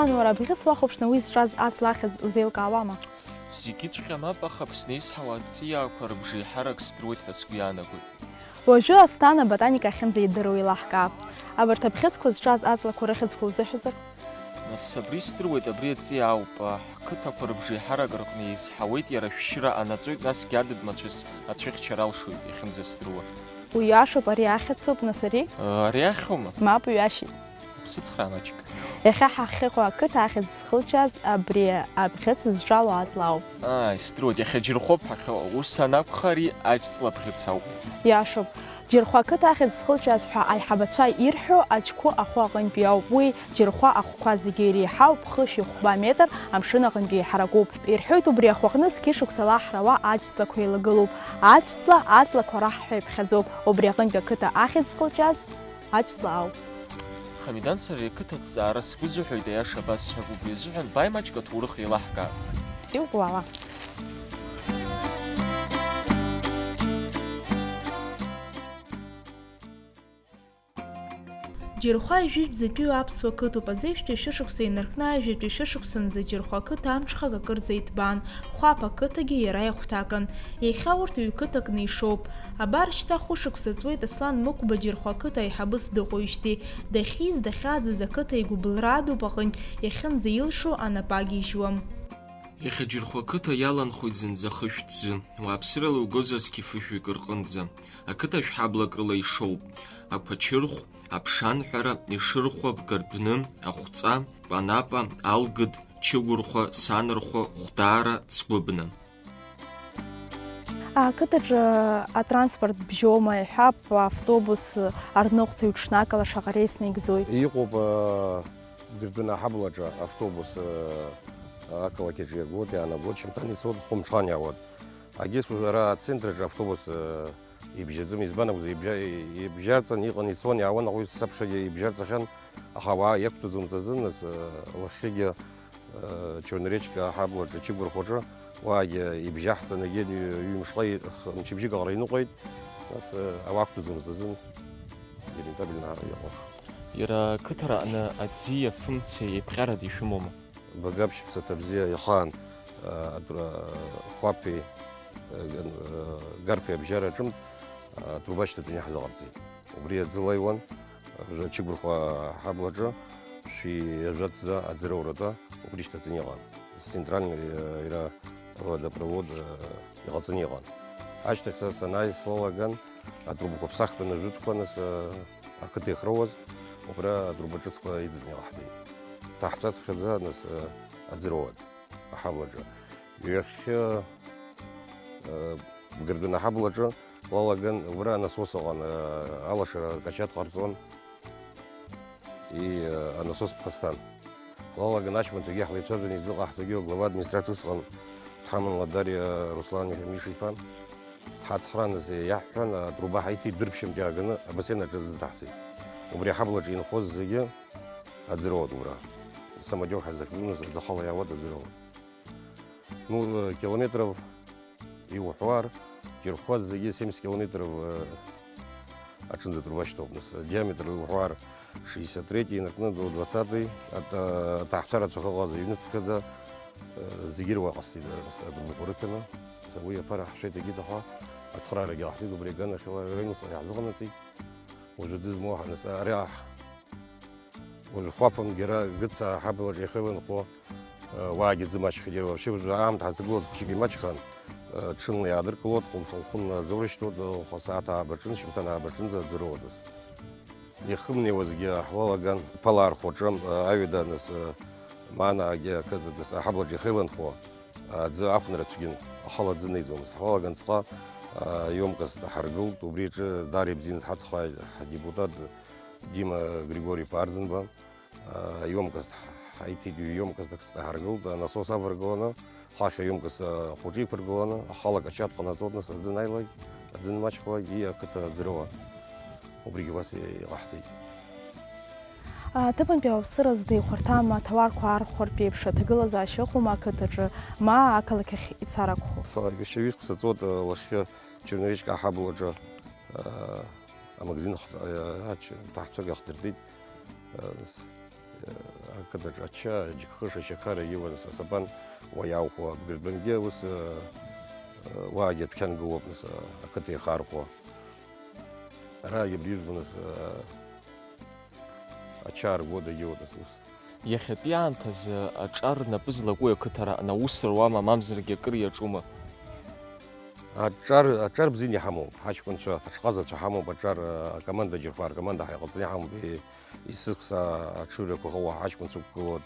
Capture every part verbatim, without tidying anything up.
Уара абӷьыц уахәаԥшны уи зҿаз аҵла ахьӡ узеилкаауама? Зегьыҵәҟьа мап, аха Аԥсны изҳауа аҵиаақәа рыбжеиҳарак сдыруеит ҳәа сгәы иаанагоит. Уажәы Асҭана аботаникахьынӡа идыруа еилаҳкаап. Абарҭ абӷьыцқәа зҿаз аҵлақәа рыхьӡқәа узыҳәозар? Нас абри сдыруеит, абри аҵиаауп, ҳқыҭақәа рыбжеиҳарак рҟны изҳауеит иара ашәшьыра анаҵоит, насгьы адыд-мацәыс ацәыхьчара алшоит, иахьынӡасдыруа. Уиашоуп, ари ахьӡуп, нас ари? Ари ахьума? Мап, уиашьит. Сыцхраа маҷк. Иахьа ҳахьыҟоу ақыҭа ахьӡ зхылҿиааз абри абӷьыц зҿало аҵла ауп. Ааи, сдыруеит, иахьа Џьырхәоуп ҳахьыҟоу, ус анакәха, ари аџьҵла бӷьыц ауп. Иашоуп. Џьырхәа ақыҭа ахьӡ зхылҿиааз ҳәа аиҳабацәа ирҳәо аџьқәы ахәы аҟынтәи ауп. Уи Џьырхәа ахәқәа зегьы иреиҳау ԥхышәи хәба метр амшын аҟынтәи иҳаракуп. Ирҳәоит, убри ахәаҟны зқьышықәса лаҳрауа аџьҵлақәа еилагылоуп. Аџьҵла аҵлақәа раҳ ҳәа иԥхьаӡоуп. Убри аҟынтәи ақыҭа ахьӡ зхылҿиааз аџьҵла ауп. Хамидан, сара ари ақыҭа аҭҵаара сгәы зыҳәоит, аиаша абасҳәап, убри азыҳәан бааи маҷк аҭоурых еилаҳкаап. Бзиоуп, уаала. Џьырхәа жәытәтәи аԥсуа қыҭоуп, азеижәтәи шәышықәса инаркны ажәытәтәи шәышықәсанӡа Џьырхәа ақыҭа амҽхак акырӡа иҭбаан, Хәаԥ ақыҭагьы иара ихәҭакын. Иахьа урҭ ҩ-қыҭакны ишоуп. Абар шьҭа хәышықәса ҵуеит Аслан Мықәба Џьырхәа ақыҭа аиҳабыс дыҟоижьҭеи, дахьиз, дахьааӡаз ақыҭа игәыбылра адуп аҟынтә иахьынӡаилшо анапы агьежьуам. Иахьа Џьырхәа ақыҭа иаланхоит зынӡа хышә ҭӡы, уааԥсырала иугозар зқьы фышәҩык рҟынӡа. Ақыҭа шәҳаблак рыла ишоуп: Ақәачырхә, Аԥшанҳәара, Ешырхәа, Бгардәны, Ахәҵа, Панапа, Алгыд, Чыгәырхәа, Санырхәа, Хәдаара, Цгәыбна. Ақыҭаҿы атранспорт бжьома, иҳәап, автобус арныҟәцаҩ ҽнакала шаҟа реис наигӡоит? Иҟоуп, а, Бгардәына аҳаблаҿы автобус, а, ақалақь аҿы иагоит, иаанагоит, шьамҭан ицоит, хәымҽхан иаауеит. Егьыс ара ацентрраҿы автобус, а, ибжьаӡым, избан акәзар, ибжьа-, ибжьарҵан иҟан, ицон, иаауан, аха уи саԥхьагьы ибжьарҵахьан, аха ауаа иақәтәаӡомызт азын, нас, а, лахьхьигьы Черноречка аҳаблаҿы, Чыгәырхәаҿы, уаагьы ибжьаҳҵан, егьи ҩ-, ҩымшҟа и-, х-, мчыбжьык аҟара иныҟәеит, нас, э, ауаа ақәтәаӡомызт азын, ирентабельно иҟан. Иара ақыҭара аҟны аӡи афымцеи еиԥҟьарада ишәымоума? Багаԥшь ԥсаҭа бзиа ихаан, э, атра-, Хәаԥи, э, Ган-, э, Гарԥи абжьара аҿынтә, э, атруба шьҭаҵаны иаҳзыҟарҵеит. Убри аӡы лаҩуан, Чыгәырхәа аҳаблаҿы шәи жәаҭӡа аӡырауратәы убри шьҭаҵаны иҟан. Центральный, э, иара водопровод, э, иҟаҵаны иҟан. Ашьҭахь са санааи слалаган, атрубақәа ԥсахтәаны жәытәқәа, нас, э, ақыҭа иахроуаз, убра атруба ҿыцқәа иҵыҵны иҟаҳҵеит. Ҭаҳҵәаҵәҟьаӡа, нас, э, аӡырауан аҳаблаҿы. Ҩахьхьы, э, Бгардәына аҳаблаҿы лалаган, убра анасос ыҟан, э, алашара акачаҭ ҟарҵон, и, э, анасос ԥхасҭан. Лалаган аҷкәынцәагьы ҳлеицәажәон, изыҟаҳҵогьы, глава администрациа усҟан дҳаман Ладариа Руслан Миша-иԥа. Дҳацхраан, нас иаҳҳәан, атруба ҳаиҭеит, дәырԥшьынтә иааганы абасен аҿы дызҭаҳҵеит. Убри аҳаблаҿы инхоз зегьы аӡырауан убра. Самодиор ҳазыхьӡу, нас аӡахәала иаауан, аӡырауан. Ну, э, километров иуҳәар, Џьырхәа зегьы семьдесят километров, э, аҿынӡа труба шьҭоуп, нас, диаметр иуҳәар, шестьдесят третий инаркны, двадцатый, ат-, э, аҭаацәа рацәа ыҟаз, ҩнуҵԥхьаӡа, э, зегьы ируа ҟасҵеит, э, нас, атруба рыҭаны, нас, уи аԥара ҳшәеит, егьит аха ацхраарагьы ҟаҳҵеит, убри аганахьала рыҩнуҵҟа иаҳзыҟанаҵеит. Уажәы дызмоу ҳаныс-, ари аҳ-, уажәы Хәаԥынгьы ара Гыца аҳаблаҿы иахьеиланхо, э, уаагьы ӡы маҷхеит, иара вообще уажәы аамҭа ҳазҭагылаз ԥшьыгьы маҷхан, э, ҽынла иаадыркылоит, хәымца лхәын аӡы урышьҭуеит, э, хәаса аҭаа абаҿын, шьымҭан аабаҿынӡа аӡы роуадаз. Иахымнеиуазгьы ҳлалаган, Ԥалаа рхәаҿы, э, аҩада нас, э, Маанаагьы ақыҭа нас аҳаблаҿы иахьеиланхо, Аӡы ахәнара цәгьан, ахала аӡы неиӡомызт. Ҳлалаган ҵҟа, а, емкост ҳаргылт, убри аҿы даара ибзианы дҳацхрааит ҳдепутат Дима Григори-иԥа Арӡынба. А, емкост ҳ-, ҳаиҭеит, ҩ-емкост акҵҟа иҳаргылт, анасос аваргыланы, ҳахь аемкост, а, хәыҷы иқәыргыланы, ахала акачаҭ ҟанаҵоит, нас аӡы анааилак, аӡы анмаҷхалак, и ақыҭа аӡырауа. Убригьы убас иҟаҳҵеит. Аҭыԥантәи ауааԥсыра зда ихәарҭам аҭауарқәа архәартә еиԥш аҭагылазаашьа ыҟоума ақыҭаҿы, ма ақалақь ахь ицар акәхоит? Са ҩышьа ҩызк саҵоит, лахьхьы Черноречка аҳаблаҿы, а, амагазин хт-, а, ач-, ҭаҳцәак иахдыртит. А, с-, а, Ақыҭаҿ ача, аџьыкхыш, ашьақар иуан, асабан уа иаухәо, абгырбангьы ус, э, э, уаагьы адәқьан гылоуп, нас, э, ақыҭа ихархәо. Араагьы абри ижәбо, нас, э, ача аргода иуан, нас, ус. Иахьатәи аамҭазы аҿар напы злаку ақыҭа араҟны аус руама, мамзаргьы акыр иаҿума? Аҿар, аҿар бзианы иҳамоуп, ҳаҷкәынцәа, ҳаҽҟазацәа ҳамоуп, аҿар, э, акоманда џьырхәа, ркоманда ҳаиҟаҵаны иҳамоуп, и-, Есықәса аҽыҩрақәа ҟоу ҳаҷкәынцәа ықәгылоит,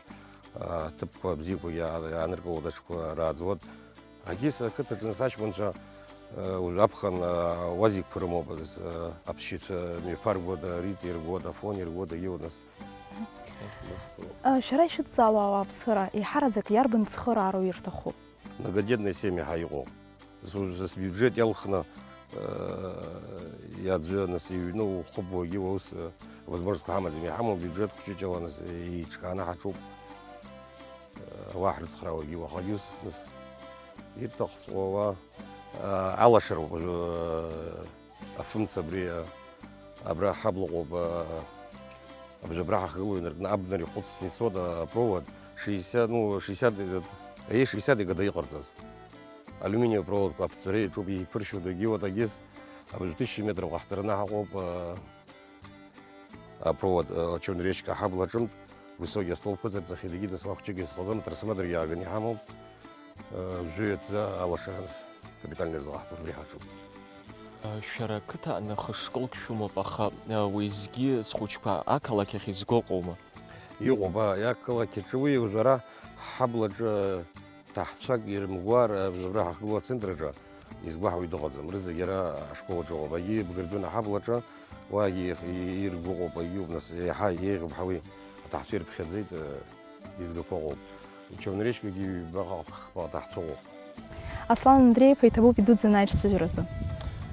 аҭыԥқәа бзиақәа иаа-, иааныркылоит, аҽқәа рааӡоит. Агьыс ақыҭаҿы нас аҷкәынцәа, э, уажә аԥхын, э, уазикқәа рымоуп, э, аԥсшьацәа мҩаԥаргода, ритеи ргода, афони ргода, иуа нас. Э, шәара ишәыдҵаало ауааԥсыра, еиҳараӡак иарбан цхыраароу ирҭаху? Многодетные семьи ҳәа иҟоуп. Зу-, зас бюджет иалхны, э, иаӡәы, нас, иҩны ухыбуагьы уа ус, э, возможностьқәа ҳамаӡам. Иҳамоу бюджет хәҷыҷала, нас, еиҿкааны ҳаҿуп. Э, ауаа ҳрыцхраауагьы уахагьы ус, нас, ирҭахҵәҟьоу ауаа, э, алашароуп, э, афымца абри, э, абра ҳаблаҟоуп, э, абжьабра ҳахгылоу инаркны абнара ихәыцны ицоит, э, апровод шестьдесят, ну, шестьдесят, э, е, шестьдесят икада иҟарҵаз. Алиуминиевый проводқәа аԥҵәара иаҿуп, иԥыршьоу дагьиуа дагьыз, абыржә тысяча метров ҟаҳҵараны ҳаҟоуп, а, апровод, а, Черная речка аҳабла аҿынтә, высокий астолб ықәҵырҵахьеит, егьи нас уахәҷык изхаӡом, трансформаторгьы ааганы иҳамоуп, а, жәаҩа ҵәӡа алашара нас капитальный рзыҟаҳҵар убри ҳаҿуп. А, шәара ақыҭа аҟны хышколк шәымоуп, аха, а, уеизгьы схәыҷқәа ақалақь ахь изго ыҟоума? Иҟоуп, аа, ақалақь аҿы уи уажә ара ҳҳаблаҿы ҭаҳцәак ирымгәар, абра ҳахгылоу ацентр аҿы изгәаҳуа дыҟаӡам. Рызегь ара ашкол аҿы ыҟоуп. Егьи Бгырдәына ҳаблаҿы, уаагьы иргәыҟоуп, егьиуп, нас, еиҳа еиӷьуп ҳәа уи аҭаҳцәа ирыԥхьаӡеит, изгақәа ыҟоуп. Черная речкагьы ҩба хԥа аҭаҳцәа ыҟоуп. Аслан Андреи-иԥа, иҭабуп идуӡӡаны аиҿцәажәаразы.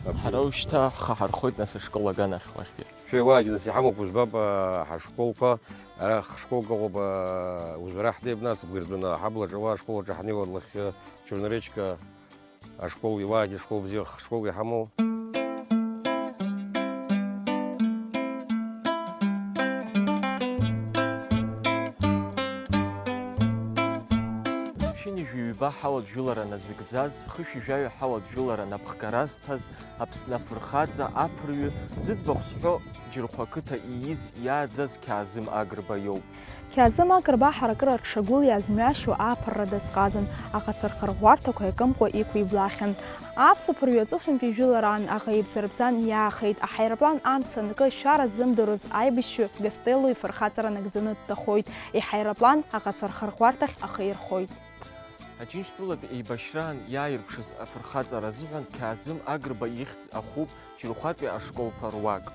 Ҳара уажәшьҭа ҳхы ҳархоит, нас, ашкол аганахь уахьгьы. Шәеиуаагьы, нас, иҳамоуп, ужәбап, а, ҳашколқәа, ара хшколк ыҟоуп, а, ужәбара ҳнеип, нас, Бгырдәына ҳаблаҿы, уа ашкол аҿы ҳнеиуа лахьхьы Черная речка ашкол, иуаагьы школ бзиа, хшколк иҳамоу. Ԥшьынҩажәи ҩба ҳауаажәлара назыгӡаз, хышәи жәаҩа ҳауаажәлара напхгара зҭаз, Аԥсны афырхаҵа, аԥырҩы, зыӡбахә зҳәо Џьырхәа қыҭа ииз, иааӡаз Қьаазым Агрба иоуп. Қьаазым Агрба ҳаракыра рҽагәылиааз мҩашьо ааԥырра дазҟазан, аҟацәа рхырӷәӷәарҭақәа иакымкәа иқәиблахьан. Аԥсуа ԥырҩы аҵыхәтәантәи жәылараан аӷа ибзарбзан иаахеит, аҳаирплан амца анакы ашәара ззымдыруаз аибашьҩы Гастелло ифырхаҵара нагӡаны дҭахоит, иҳаирплан аҟацәа рхырӷәӷәарҭахь ахы ирхоит. Аџьынџьтәылатә еибашьраан иааирԥшыз афырхаҵара азыҳәан Қьаазым Агрба ихьӡ ахуп Џьырхәатәи ашколқәа руак.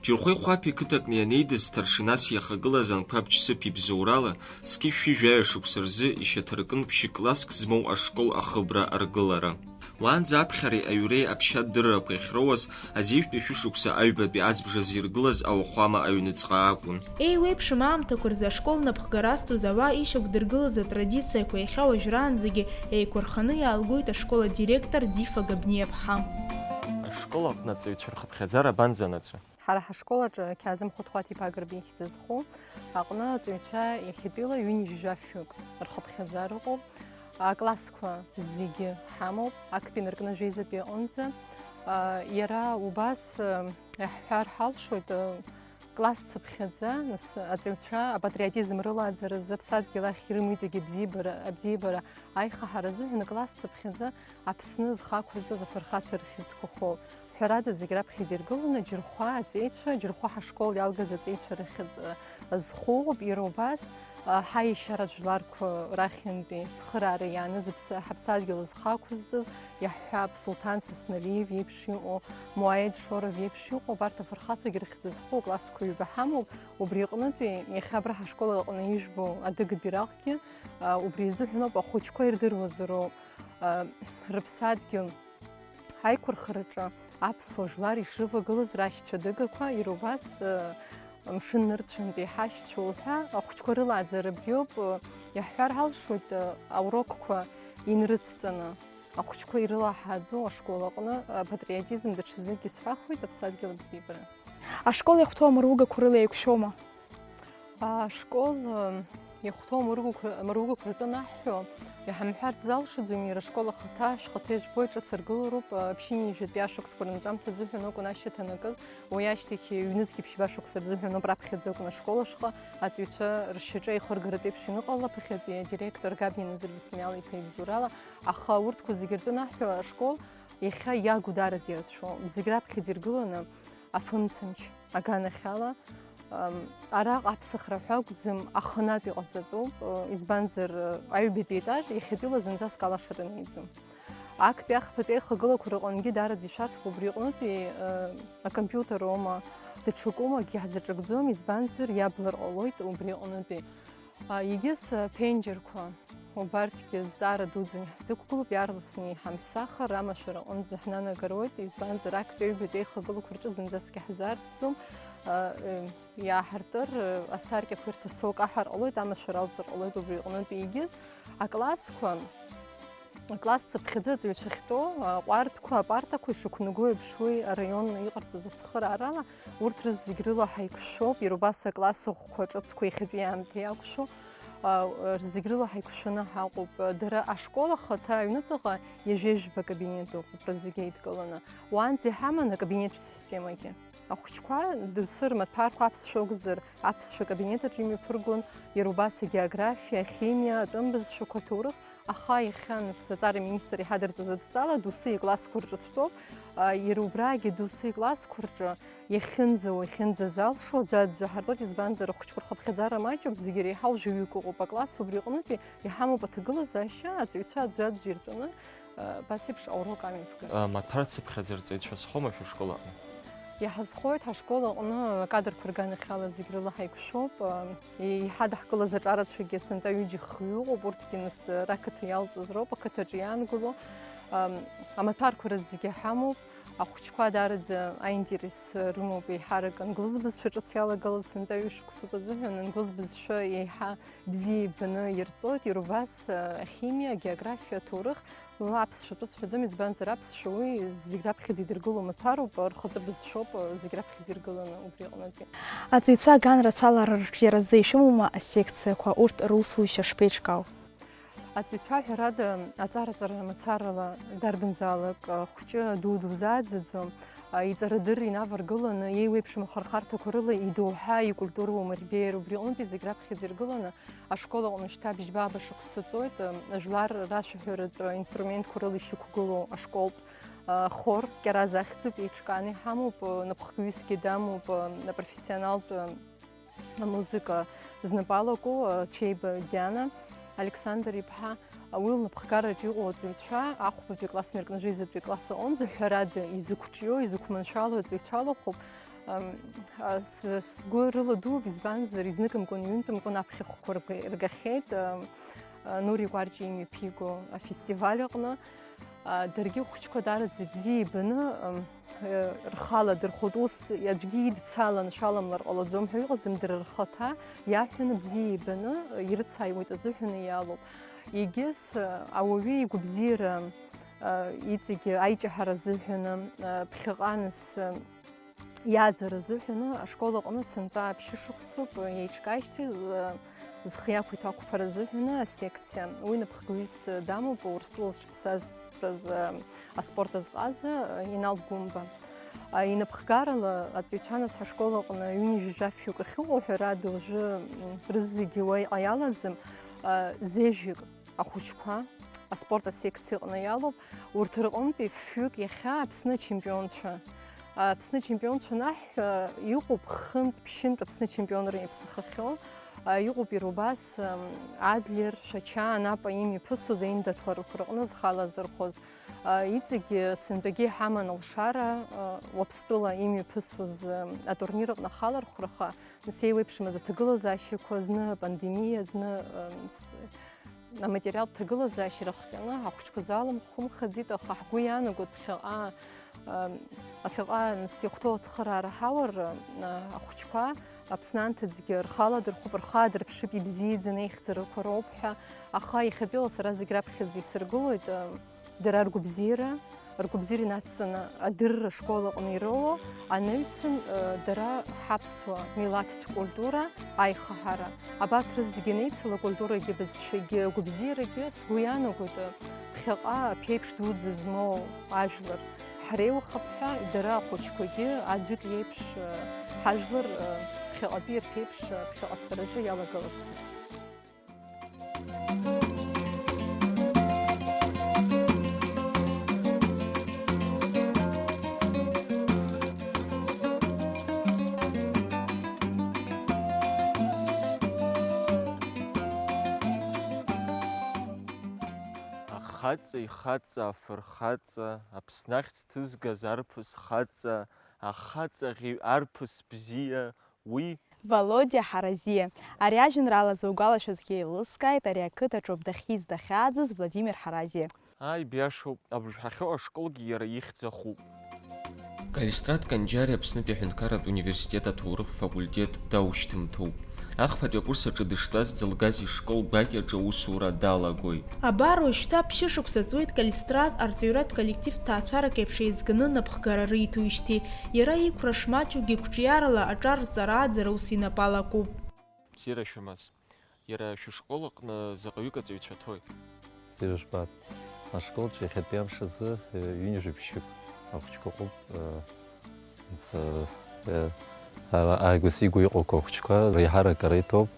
Џьырхәеи Хәаԥи қыҭакны ианеидыз, старшинас иахагылаз Анқәаб Џьсыԥ ибзоурала, зқьи жәшәи жәаҩа шықәса рзы ишьаҭаркын ԥшь-класск змоу ашкол ахыбра аргылара. Уаанӡа аԥхьареи аҩреи аԥсшьа дыррақәа иахьроуаз, азеижәтәи шәышықәса аҩбатәи аӡбжазы иргылаз ауахәама аҩныҵҟа акәын. Еиуеиԥшым аамҭақәа рзы ашкол напхгара азҭоз ауаа ишьақәдыргылаз атрадициақәа иахьа уажәраанӡагьы еиқәырханы иаалгоит ашкол адиректор Дифа Габниаԥҳа. Ашкол аҟны аҵаҩцәа рхыԥхьаӡара абанӡанаҵәа? Ҳара ҳашкол аҿы Қьаазым Хәыҭхәаҭ-иԥа Гырбеи ихьӡ зху аҟны аҵаҩцәа иахьатәила ҩынҩажәи жәафҩык рхыԥхьаӡара ыҟоуп. Аклассқәа зегьы ҳамоуп, актәи инаркны жәеизатәи аҟынӡа. Иара убас, иаҳҳәар ҳалшоит, класс цыԥхьаӡа, нас, аҵаҩцәа апатриотизм рылааӡаразы, аԥсадгьыл ахь ирымоу иҵегьы абзиабара, абзиабара аихаҳаразы ҳәа, класс цыԥхьаӡа Аԥсны зхы ақәызҵаз афырхацәа рыхьӡқәа хоуп. Ҳәарада, зегь раԥхьаӡа иргыланы Џьырхәа аҵеицәа, Џьырхәа ҳашкол иалгаз аҵеицәа рыхьӡ, а, зхоуп, иара убас, а, ҳаиашьара жәларқәа рахьынтәи цхыраара иааныз аԥс-, ҳаԥсадгьыл зхы ақәызҵаз, иаҳҳәап, Сулҭан Сасналиев иеиԥш иҟоу, Муаед Шоров иеиԥш иҟоу, абарҭ афырхацәагьы рыхьӡ зхоу аклассқәа ҩба ҳамоуп, убри аҟнытәи иахьа абра ҳашкол аҟны ижәбо адыга бираҟгьы, а, убри изыҳәаноуп, ахәыҷқәа ирдыруазароуп, а, рыԥсадгьыл Ҳаиқәырхараҿы аԥсуа жәлар ишрывагылаз рашьцәа адыгақәа, иара убас, э, мшын нырцәынтәи ҳашьцәа уҳәа ахәыҷқәа рылааӡара абриоуп, э, иаҳҳәар ҳалшоит, э, аурокқәа инрыцҵаны, ахәыҷқәа ирылаҳааӡо ашкол аҟны, э, апатриотизм даҽазнык исҳәахуеит, аԥсадгьыл абзиабара. Ашкол иахәҭоу амыругақәа рыла еиқәшәома? Ашкол, э, иахәҭоу амыругақәа, амыругақәа ртәы анаҳҳәо, иҳамҳәарц залшаӡом, иара ашкол ахаҭа, шәхаҭа ижәбоит, ҿыц аргылароуп, э, ԥшьынҩажәатәи ашықәсқәа рынҵамҭа азыҳәан акәын ашьаҭа анакыз, уи ашьҭахь ҩнызқьи ԥшьба шықәса рзыҳәан ауп раԥхьаӡа акәын ашкол ашҟа аҵаҩцәа ршьаҿа еихыргаратә еиԥш иныҟала, ԥыхьатәи адиректор Габниа Назыр Беслан-иԥа ибзоурала, аха урҭқәа зегьы ртәы анаҳҳәо ашкол иахьа иагу даараӡа ирацәоуп, зегь раԥхьаӡа иргыланы афымцамч аганахьала, ам, араҟа аԥсахра ҳәа акәӡам, аханатә иҟаҵатәуп, э, избанзар, э, аҩбатәи етаж иахьатәила зынӡаск алашара анаиӡом. Актәи ахԥатәи аихагылақәа рыҟынгьы даараӡа ишәарҭоуп убри аҟнытәи, э, акомпиутер аума, даҽакума акгьы ҳзаҿакӡом, избанзар, иаблыр ҟалоит убри аҟнытәи. А, егьыс, а, ԥенџьырқәа, убарҭгьы зҵаара дуӡӡаны иаҳзықәгылоуп, иаарласны иҳамԥсахыр, амашәыр аҟынӡа ҳнанагароит, избанзар, актәи аҩбатәи аихагылақәа рҿы зынӡаск иаҳзаарҭӡом, а, э, иааҳартыр, э, асаркьақәа ирҭасоу каҳар ҟалоит, амашәыр алҵыр ҟалоит убри аҟнытә егьыс. Аклассқәа, акласс цыԥхьаӡа аҵаҩцәа ахьтәоу, аҟәардәқәа, апартақәа ишықәнаго еиԥш уи араион иҟарҵаз ацхыраарала, урҭ рызегь рыла ҳаиқәшәоуп, иара убас акласс ӷәқәа ҿыцқәа иахьатәи аамҭа иақәшәо, а, рзегь рыла ҳаиқәшәаны ҳаҟоуп. Дара ашкол ахаҭа аҩныҵҟа ҩажәеижәба кабинет ыҟоуп, рызегь еидкыланы. Уаанӡа иҳаман акабинеттә системагьы. Ахәыҷқәа доусы рмаҭәарқәа аԥсшәа акәзар, аԥсшәа акабинет аҿы имҩаԥыргон, иара убас агеографиа, ахимиа, атәым бызшәақәа, аҭоурых, аха иахьа нас аҵара аминистр иҳадырҵаз адҵала доусы иклассқәа рҿы дтәоуп, а, иара убрагьы доусы иклассқәа рҿы иахьынӡауа, иахьынӡазалшо аӡәаӡәы ҳартәоит, избанзар, ахәыҷқәа рхыԥхьаӡара маҷуп, зегьы иреиҳау жәаҩык ыҟоуп аклассқәа, убри аҟнытәи иҳамоуп аҭагылазаашьа, аҵаҩцәа аӡәаӡәы иртәаны, а, абас еиԥш аурок амҩаԥгара. А, маҭәар цыԥхьаӡа рҵаҩцәа зхоума шәышкол аҟны? Иҳазхоит ҳашкол аҟны акадрқәа рганахьала зегь рыла ҳаиқәшәоуп. Еиҳадаҳкылаз аҿарацәагьы сынтәа ҩыџьа хҩы ыҟоуп, урҭгьы нас рақыҭа иалҵыз роуп, ақыҭаҿы иаангыло. Ам, амаҭәарқәа рызегьы ҳамоуп, ахәыҷқәа даараӡа аинтерес рымоуп, еиҳарак англыз бызшәа ҿыц иалагылаз сынтәа ҩышықәсоуп азыҳәан, англыз бызшәа еиҳа бзиа ибаны ирҵоит, иара убас, а, ахимиа, агеографиа, аҭоурых, ла аԥсшәа тәы сҳәаӡом, избанзар, аԥсшәа уи зегь раԥхьаӡа идыргыло маҭәароуп, рхатәы бызшәоуп, зегь раԥхьаӡа иргыланы убри аҟнытәи. Аҵаҩцәа аганра ацалара рҿиаразы ишәымоума асекциақәа, урҭ русушьа шԥеиҿкаау? Аҵаҩцәа, ҳәарада, аҵара-ҵара мацарала дарбанзаалак, а, хәҷы, ду дузааӡаӡом. А, иҵарадырра инаваргыланы, еиуеиԥшым ахырхарҭақәа рыла идоуҳа икультура уамырбеир, убри аҟнытәи зегь раԥхьаӡа иргыланы, ашкол аҟны шьҭа бжьба-ааба шықәса ҵуеит, а, жәлар рашәаҳәаратә инструментқәа рыла ишьақәгылоу ашколтә, а, хор Кьараз ахьӡуп, еиҿкааны иҳамоуп, а, напхгаҩысгьы дамоуп, а, апрофессионалтә, а, амузыка знапы алаку, а, Цәеиба Диана Александр-иԥҳа, а, уи лнапхгараҿы иҟоу аҵаҩцәа ахәбатәи класс инаркны жәеизатәи класс аҟынӡа, ҳәарада, изықәҿио, изықәманшәало аҵаҩцәа лахәуп. Ам, а, с-, сгәы рыладууп, избанзар, изныкымкәан, ҩынтәымкәан аԥхьахәқәа рга-, ргахьеит, ам, а, Нури Кәарҷиа имҩаԥиго афестиваль аҟны. А, даргьы ахәыҷқәа даараӡа ибзиа ибаны, ам, э, рхала дырхәоит. Ус аӡәгьы идцалан шәаламлар ҟалаӡом ҳәа иҟаӡам, дара рхаҭа иаҳәаны бзиа ибаны, э, ирыцааиуеит азыҳәаны иалоуп. Егьыс, э, ауаҩы игәабзиара, э, иҵегьы аиҷаҳара азыҳәаны, э, ԥхьаҟа нас, э, иааӡара азыҳәаны ашкол аҟны сынтәа ԥшьышықәсоуп, э, еиҿкаашьҭи, э, зхы иақәиҭу ақәԥара азыҳәаны асекциа. Уи напхгаҩыс дамоуп, Урыстәыла зҽаԥсазтәыз, э, аспорт азҟаза, э, Инал Гәымба. А, инапхгарала аҵаҩцәа нас ҳашкол аҟны ҩынҩажәи жәаф-ҩык ахьыҟоу, ҳәарада, уажәы, м, рызегьы уа иҟа иалаӡам, а, зежәҩык ахәыҷқәа аспорт асекциа аҟны иалоуп. Урҭ рҟынтәи фҩык иахьа Аԥсны ачемпионцәа. Аԥсны ачемпионцәа анаҳҳәа, иҟоуп хынтә, ԥшьынтә Аԥсны ачемпионра иаԥсахахьоу. А, иҟоуп иара убас, ам, Адлер, Шәача, Анапа имҩаԥысуаз аиндаҭларақәа рҟны зхы алазырхәыз. А, иҵегьы сынтәагьы иҳаман алшара, а, Уаԥстәыла имҩаԥысуаз, ам, атурнир аҟны ахалархәраха, нас еиуеиԥшымыз аҭагылазаашьақәа, зны апандемиа, зны, ам, с-, аматериалтә ҭагылазаашьа ирыхҟьаны ҳахәыҷқәа залымхымхаӡеит, аха ҳгәы иаанагоит ԥхьаҟа, ам, ԥхьаҟа нас иахәҭоу ацхыраара ҳаур, а, ахәыҷқәа Аԥсны анҭыҵгьы рхала дырхәып, рхы аадырԥшып, ибзиаӡаны аихьӡарақәа роуп ҳәа, аха иахьатәиала сара зегь раԥхьаӡа исыргылоит, а, дара ргәабзиара, ргәабзиара инацҵаны адырра ашкол аҟны ироуоу анаҩсан, э, дара ҳаԥсуа милаҭтә культура аихаҳара, абарҭ рызегьы анеицыло, акультурагьы, абызшәагьы, агәабзиарагьы, сгәы иаанагоит, э, ԥхьаҟа аԥеиԥш дуӡӡа змоу ажәлар ҳреиуахап ҳәа, дара ахәыҷқәагьы аӡәык иеиԥш, э, ҳажәлар, э, ԥхьаҟатәи рԥеиԥш, э, ԥхьаҟа ацараҿы иалагылап ҳәа. Ахаҵа ихаҵа, афырхаҵа, Аԥсны ахьӡ ҭызгаз арԥыс хаҵа, ахаҵа ӷьеҩ, арԥыс бзиа, уи. Володиа Ҳаразиа. Ари ажәеинраала зугәалашәазгьы еилыскааит ари ақыҭаҿоуп дахьиз, дахьааӡаз Владимир Ҳаразиа. Ааи, биашоуп, абыржә ҳахьыҟоу ашколгьы иара ихьӡ ахуп. Калистрат Канџьариа Аԥснытәи аҳәынҭқарратә университет аҭоурых факультет даушьҭымҭоуп. Ахԥатәи акурс аҿы дыштәаз дзылгаз ишкол гәакьаҿы аусура далагоит. Абар уажәшьҭа ԥшьышықәса ҵуеит Калистрат арҵаҩратә коллектив ҭаацәарак еиԥш еизганы напхгара риҭоижьҭеи, иара иқәра шмаҷугьы гәҿиарала аҿар рҵара аӡара ус инапы алакуп. Бзиара шәымаз. Иара шәышкол аҟны заҟаҩык аҵаҩцәа ҭои? Бзиара жәбап. Ашколҿы иахьатәи амш азы, э, ҩынҩажәи ԥшьҩык ахәыҷқәа ыҟоуп, э, Нас, э, э, ара ааигәа сигәа иҟоуқәа ахәыҷқәа реиҳарак ара иҭоуп.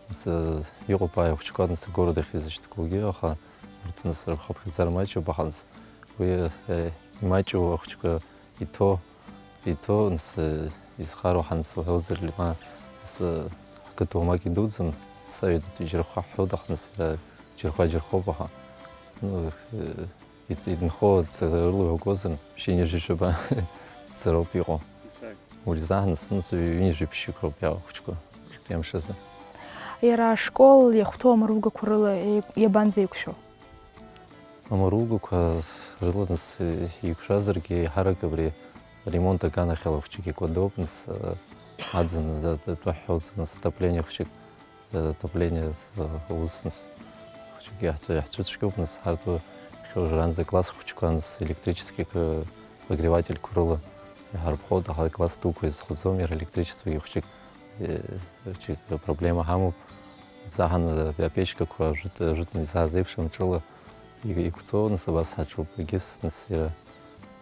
Нас, э, иҟоуп ааи ахәыҷқәа, нас, агород ахь изышьҭқәоугьы, аха урҭ, нас, рхыԥхьаӡара маҷуп, аха, нас, уи, э, имаҷу ахәыҷқәа иҭоу, иҭоу, нас, э, изхароу ҳанас уҳәозар, ма, нас, э, ҳқыҭа уамак идуӡӡам, нас, аҩадатәи џьархәа ҳҳәоит, аха, нас, иара џьархәа џьархәоуп, аха, ну, э, Ит-, инхо ҵарыла иугозар, ԥшьынҩажәи жәаба ҵароуп иҟоу. Уи рзаҳнасынс ҩынҩажәи ԥшьҩык роуп иаауа ахәыҷқәа хәтәы амш азы. Иара ашкол иахәҭоу амаругақәа рыла иабанӡа еиқәшәо? Амаругақәа рыла нас еиқәшәазаргьы, еиҳарак абри ремонт аганахьала ахәыҷқәа икәадоуп, нас, аӡын атәы ҳҳәозар, нас отопление хәыҷык Отопление, э, аус, нас, хәыҷык иаҳцәы-, иаҳцәыцәгьоуп, нас, ҳарҭ уи хьуажәраанӡа класс хәыҷқәа, нас, электрический, э, обогревательқәа рыла иҳарԥхоит, аха класс дуқәа изхаӡом, иара электричествагьы хәыҷык, э, хәыҷык проблема ҳамоуп. Заҳан, э, апечкақәа жәытә-, жәытәны изааз еиԥш амҿыла и-, иқәҵоу, нас, абас ҳаҿуп. Егьыс, нас, иара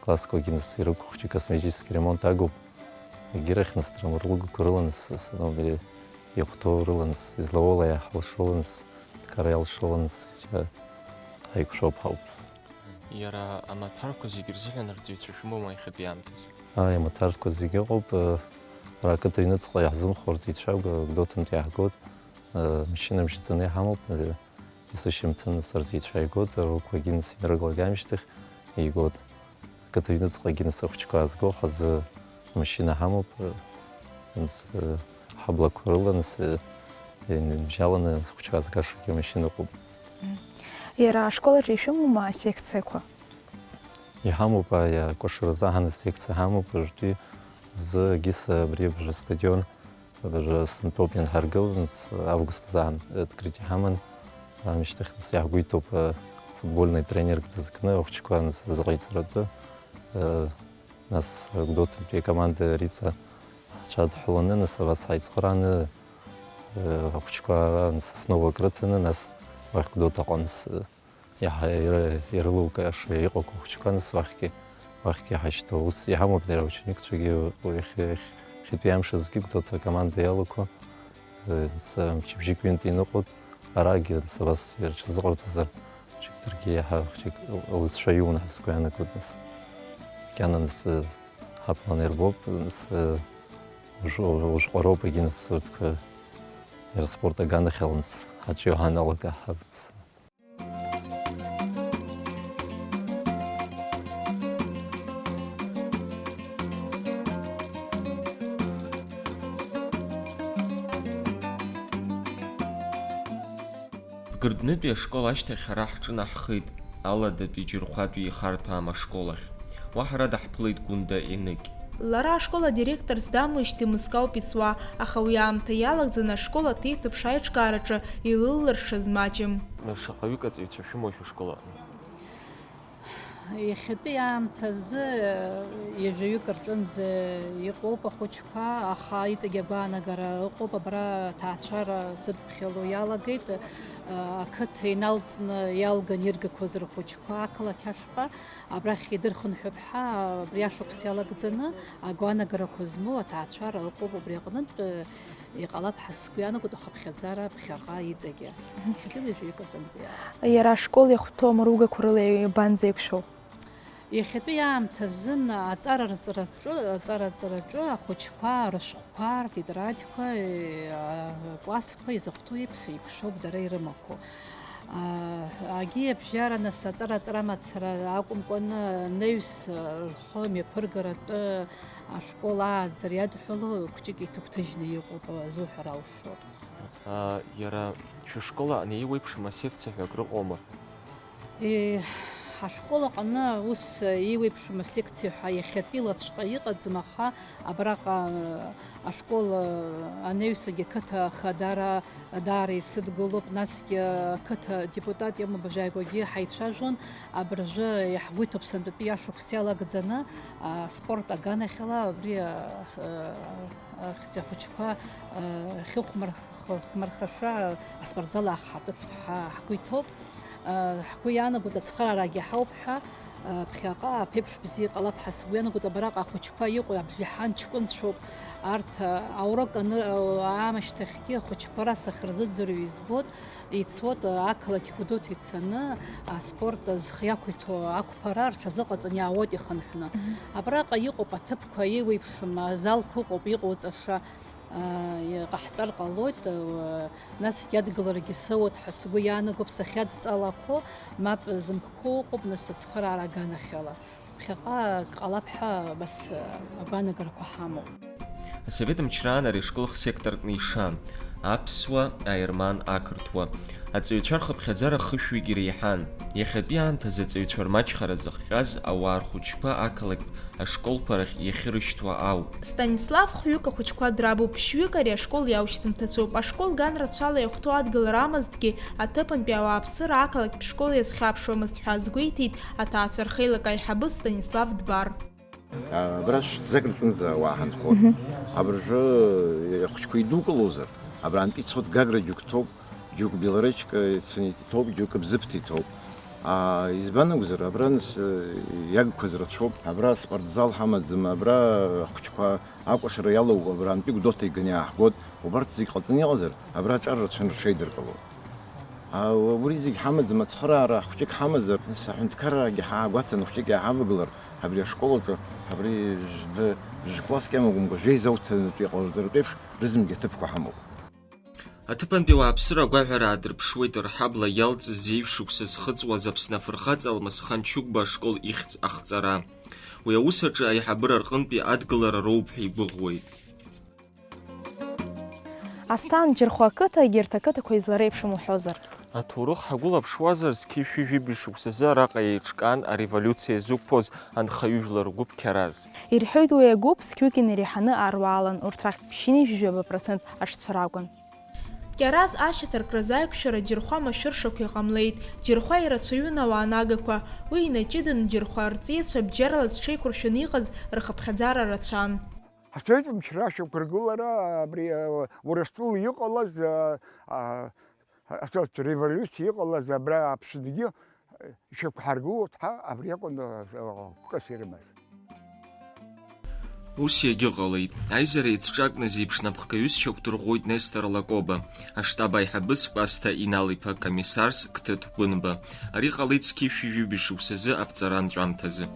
классқәагьы, нас, ирықәу хәыҷык косметический ремонт агуп. Егьирахь, нас, драмырлыгақәа рыла, нас, асаноубери Ихәҭоу рыла, нас, излауоула иаҳалшоу, нас, дкара иалшоу, нас, џьа ҳаиқәшәоуп ҳауп. Иара амаҭәарқәа зегьы рзыҳәан арҵаҩцәа шәымоума иахьатәи аамҭазы? Ааи, амаҭәарқәа зегьы ыҟоуп, э, ара ақыҭа аҩныҵҟа иаҳзымхо арҵаҩцәа Гә-, Гәдоуҭантәи иаҳгоит, э, машьына мшьаҵаны иҳамоуп, э, есышьҭамҭаны арҵаҩцәа ааигоит, рылқәагьы, нас, инарылагамшьҭахь игоит. Ақыҭа аҩныҵҟагьы, нас, ахәыҷқәа аазго ҳазы амашьына ҳамоуп, нас, ҳаблақәа рыла, нас, иныбжьаланы ахәыҷқәа аазгашагьы амашьына ыҟоуп. Мм. Иара ашкол аҿы ишәымоума асекциақәа? Иҳамоуп, аиа, акәашара азы ҳан асекциа ҳамоуп, уажәтәи зы Гиса абри абжа астадион Абыржәы сынтәоуп ианҳаргыл, нас август азы открытие ҳаман, амышьҭахь нас иаҳгәеиҭоуп, э, футбольный тренерк дызкны ахәыҷқәа нас зыҟаиҵаратәы, э, нас Гәдоуҭантәи акоманда Риҵа ҳҽадҳәаланы, нас абас ҳаицхырааны, э, ахәыҷқәа ара нас Основа акрыҭаны, нас уахь Гәдоуҭаҟа нас, э, Иаҳа ира-, ирылукааша иҟақәоу ахәыҷқәа, нас уахьгьы, уахьгьы иҳашьҭоу. Ус иҳамоуп дара аученикцәагьы, уи иахьа-, иахь-, иахьатәи амш азгьы Гәдоуҭа акоманда иалоуқәа, э, нас, мчыбжьык ҩынтә иныҟәоит, арагьы, нас, абас рҽазыҟарҵазар, хәыҷык даргьы иаҳа хәыҷык лызшәа иуны ҳәа сгәы иаанагоит, нас. Макьана, нас, э, ҳаплан ирбоуп, нас, э, уж-, уж-, ужәҟәа роуп, егьи, нас, урҭқәа иара спорт аганахьала, нас, ҳаҿио ҳаналага, ҳа-, Бгырднытәи ашкол ашьҭахь ара ҳҿынаҳхеит, Аладатәи Џьырхәатәи ихарҭәаам ашкол ахь. Уа ҳара даҳԥылеит Гәында Еныкь. Лара ашкол адиректорс дамуижьҭеи мызкы ауп иҵуа, аха уи аамҭа иалагӡаны ашкол аҭеиҭыԥш аиҿкаараҿы илыллыршаз маҷым. Шаҟаҩык аҵаҩцәа шәымоу шәышкол аҟны? Иахьатәи аамҭазы ҩажәаҩык рҿынӡа иҟоуп ахәыҷқәа, аха иҵегь агәаанагара ыҟоуп, абра аҭаацәара сыдԥхьало иалагеит, ақыҭа иналҵны иалган иргақәаз рхәыҷқәа ақалақь ашҟа, абрахь идырхынҳәып ҳәа, абри ашықәс иалагӡаны агәаанагарақәа змоу аҭаацәара ыҟоуп, убри аҟнытә иҟалап ҳәа сгәы иаанагоит ахыԥхьаӡара ԥхьаҟа иҵегьы. Иахьатәи ҩажәаҩык рҿынӡа иалагеит. Иара ашкол иахәҭоу амругақәа рыла иабанӡеиқәшәоу? Иахьатәи аамҭазын аҵара рҵараҿы, аҵара рҵараҿы ахәыҷқәа рышәҟәқәа, ртетрадқәа, акәасқәа изахәҭоу еиԥш еиқәшәоуп дара ирымақәоу. Агьи абжьара нас аҵара аҵара мацара акәымкәаны анаҩс рхы мҩаԥыргаратәы ашкол ааӡара иадҳәалоу хәҷык иҭыгәҭыжьны иҟоуп, азуҳәар алшоит. Иара шәышкол аҟны еиуеиԥшым асекциа ҳәа акрыҟоума? Е, ҳашкол аҟны ус еиуеиԥшым асекциа ҳәа иахьатәи лаҵәҟьа иҟаӡам, аха абраҟа, э, ашкол, э, анаҩсагьы ақыҭа ахадара даара исыдгылоуп, насгьы ақыҭа депутат иамоу абыржәы ааигәагьы ҳаицәажәон, абыржәы иаҳгәы иҭоуп сынтәатәи ашықәс иалагӡаны, аспорт аганахьала абри, э, э, Ахьӡ ахәыҷқәа, э, ахьыхәмарх-, хәмархаша аспортзал аахҳартыцп ҳәа ҳгәы иҭоуп. Э, ҳгәы иаанагоит ацхыраарагьы ҳауп ҳәа, э, ԥхьаҟа аԥеиԥш бзиа иҟалап ҳәа сгәы иаанагоит, абраҟа ахәыҷқәа иҟоу абжеиҳан ҷкәынцәоуп. Арҭ, э, аурок аны-, э, аамышьҭахьгьы ахәыҷқәа расахь рзыӡырҩы избоит, ицоит, э, ақалақь Гәдоуҭа ицаны, аспорт зхы иақәиҭу ақәԥара рҽазыҟаҵаны иаауеит ихынҳәны. Мгм. Абраҟа иҟоуп аҭыԥ Ҳәа еиуеиԥшым азалқәа ыҟоуп, иҟоуҵаша, аа, иҟаҳҵар ҟалоит, уа, насгьы адгыларагьы соуеит ҳәа сгәы иаанагоуп, сахьадҵалақәо, мап зымкқәоу ыҟоуп, нас ацхыраара аганахьала. Ԥхьаҟа ак ҟалап ҳәа абас, агәаанагарақәа ҳамоуп. Асовет мчраан ари ашкол хсектортәны ишан, аԥсуа, аерман, ақырҭуа. Аҵаҩцәа рхыԥхьаӡара хышәҩык иреиҳан. Иахьатәи аамҭазы аҵаҩцәа рмаҷхара зыхҟьаз ауаа рхәыҷқәа ақалақьтә ашколқәа рахь иахьырышьҭуа ауп. Станислав хҩык ахәыҷқәа драбуп, ԥшьҩык ари ашкол иаушьҭымҭацәоуп. Ашкол ган рацәала иахәҭоу адгылара амазҭгьы, аҭыԥантәи ауааԥсыра ақалақьтә школ иазхьаԥшуамызт ҳәа азгәеиҭеит аҭаацәа рхеилак аиҳабы Станислав Дбар. Абра шәҭӡак рҟынӡа ауаа ҳанхон. Мгм. Абыржәы ахәыҷқәа идукылозар, абрантәи ицоит Гагра џьоук ҭоуп, џьоук Белоречка ицаны иҭоуп, џьоук Бзыԥҭа иҭоуп. А, избан акәзар, абра нас, э, иагқәаз рацәоуп, абра спортзал ҳамаӡам, абра ахәыҷқәа акәашара иалоуп, абрантәи Гәдоуҭа иганы иааҳгоит, убарҭ зегь ҟаҵаны иҟазар, абра аҿар рацәаны рҽеидыркылоит. А, убри зегь ҳамаӡам, ацхыраара хәҷык ҳамазар, нас аҳәынҭқаррагьы ҳаагәаҭаны хәҷык иаҳавагылар, абри ашкол аҿы, абри жәба-, жәкласск иамакәымкәа, жәеиза уҭанытә иҟалҵаратә еиԥш, рызынгьы аҭыԥқәа ҳамоуп. Аҭыԥантәи ауааԥсыра агәаҳәара аадырԥшуеит рҳабла иалҵыз зеижә шықәса зхыҵуаз Аԥсны афырхаҵа Алмасхан Чыгәба ашкол ихьӡ ахҵара. Уи аус аҿы аиҳабыра рҟынтәи адгылара роуп ҳәа игәыӷуеит. Асҭан, Џьырхәа ақыҭа егьырҭ ақыҭақәа излареиԥшым уҳәозар? Аҭоурых ҳагәылаԥшуазар, зқьи шәи жәибжь шықәсазы араҟа еиҿкаан ареволиуциа зықәԥоз анхаҩыжәлар гәыԥ Қьараз. Ирҳәоит уи агәыԥ зқьҩык инареиҳаны аруаалан, урҭ рахьтә ԥшьынҩажәи жәаба процент аҽцәа ракәын. Қьараз ашьаҭаркразы аиқәшәара Џьырхәа машәыршақә иҟамлеит. Џьырхәа ирацәаҩын ауаа нагақәа. Уи инаҷыданы Џьырхәа арҵаҩцәа абџьарла зҽеиқәыршәаны иҟаз рхыԥхьаӡара рацәан. Асовет мчра ашьақәыргылара абри, а, Урыстәыла иҟалаз, а, а, асовет револиуциа иҟалаз абра Аԥсныгьы, а, ишьақәҳаргылоит ҳәа абри акәын, а, а, хәкыс ирымаз. Ус иагьыҟалеит. Аизара еицҿакны зеиԥш напхгаҩыс шьақәдырӷәӷәоит Нестор Лакоба, аштаб аиҳабыс Кәасҭа Инал-иԥа, комиссарс Қҭыҭ Гәынба. Ари ҟалеит зқьи шәи жәибжь шықәсазы аԥҵара анҵәамҭазы.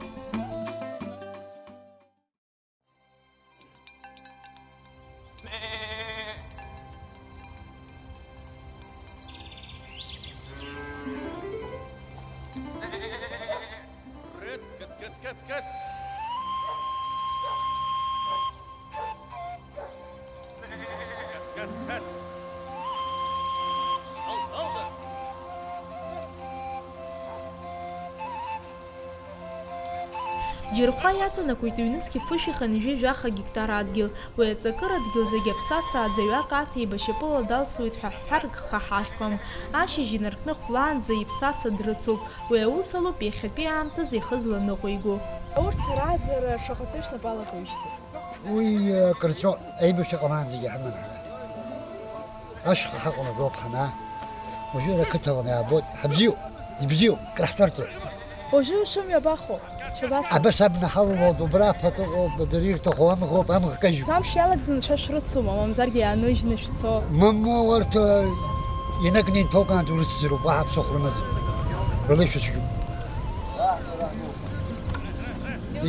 Џьырхәа иаҵанакуеит ҩнызқь фышәи хынҩажәи жәаха гектар адгьыл. Уи аҵакыра дгьыл зегьы аԥсаса аӡаҩак аҭеибашьапыла далсуеит ҳәа ҳәарк хаҳахьуам. Ашьыжь инаркны хәлаанӡа иԥсаса дрыцуп. Уи аус алоуп иахьатәи аамҭазы ихы зланыҟәиго. Урҭ рааӡара шахәац ишнапы алакуижьҭеи? Уи, э, акырцәо аибашьра ҟалаанӡагьы ҳаман ҳара. Ашҟа ҳаҟоуп аброуп ҳанаа. Уажәы ара ақыҭаланы иаабоит. Ҳабзиоуп, ибзиоуп, краҳҭарҵоит. Уажәы шәымҩа абахәо? Шәабацо? Абас абна ҳалалоит, убра аԥаҭа ыҟоуп, дара ирҭаху амӷоуп, амӷ кажьуп. Амш иалагӡаны шәа шәрыцума, мамзаргьы иаанужьны шәцо? Мамоу, урҭ, э, инагны инҭоугаанӡа урыцзароуп, уаҳа ԥсыхәа рымаӡам. Рыла ишәыцәгьоуп.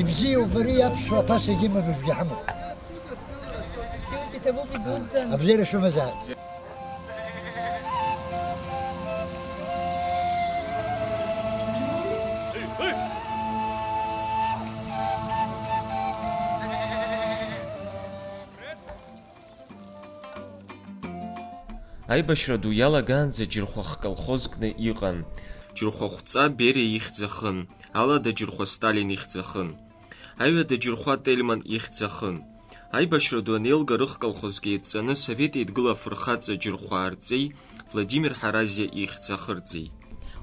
Ибзиоуп, ари аԥсуа ԥаса егьимам, рыжәгьы ҳамоуп. Бзиоуп, иҭабуп, идуӡӡан. Абзиара шәымазааит. Аибашьра ду иалагаанӡа Џьырхәа хколхозкны иҟан. Џьырхәа хәҵа Бериа ихьӡ ахын, алада Џьырхәа Сталин ихьӡ ахын. Аҩада Џьырхәа Тельман ихьӡ ахын. Аибашьра ду анеилга рыхколхозгьы еидҵаны Совет Еидгыла афырхаҵа Џьырхәа арҵеи Владимир Ҳаразиа ихьӡ ахырҵеит.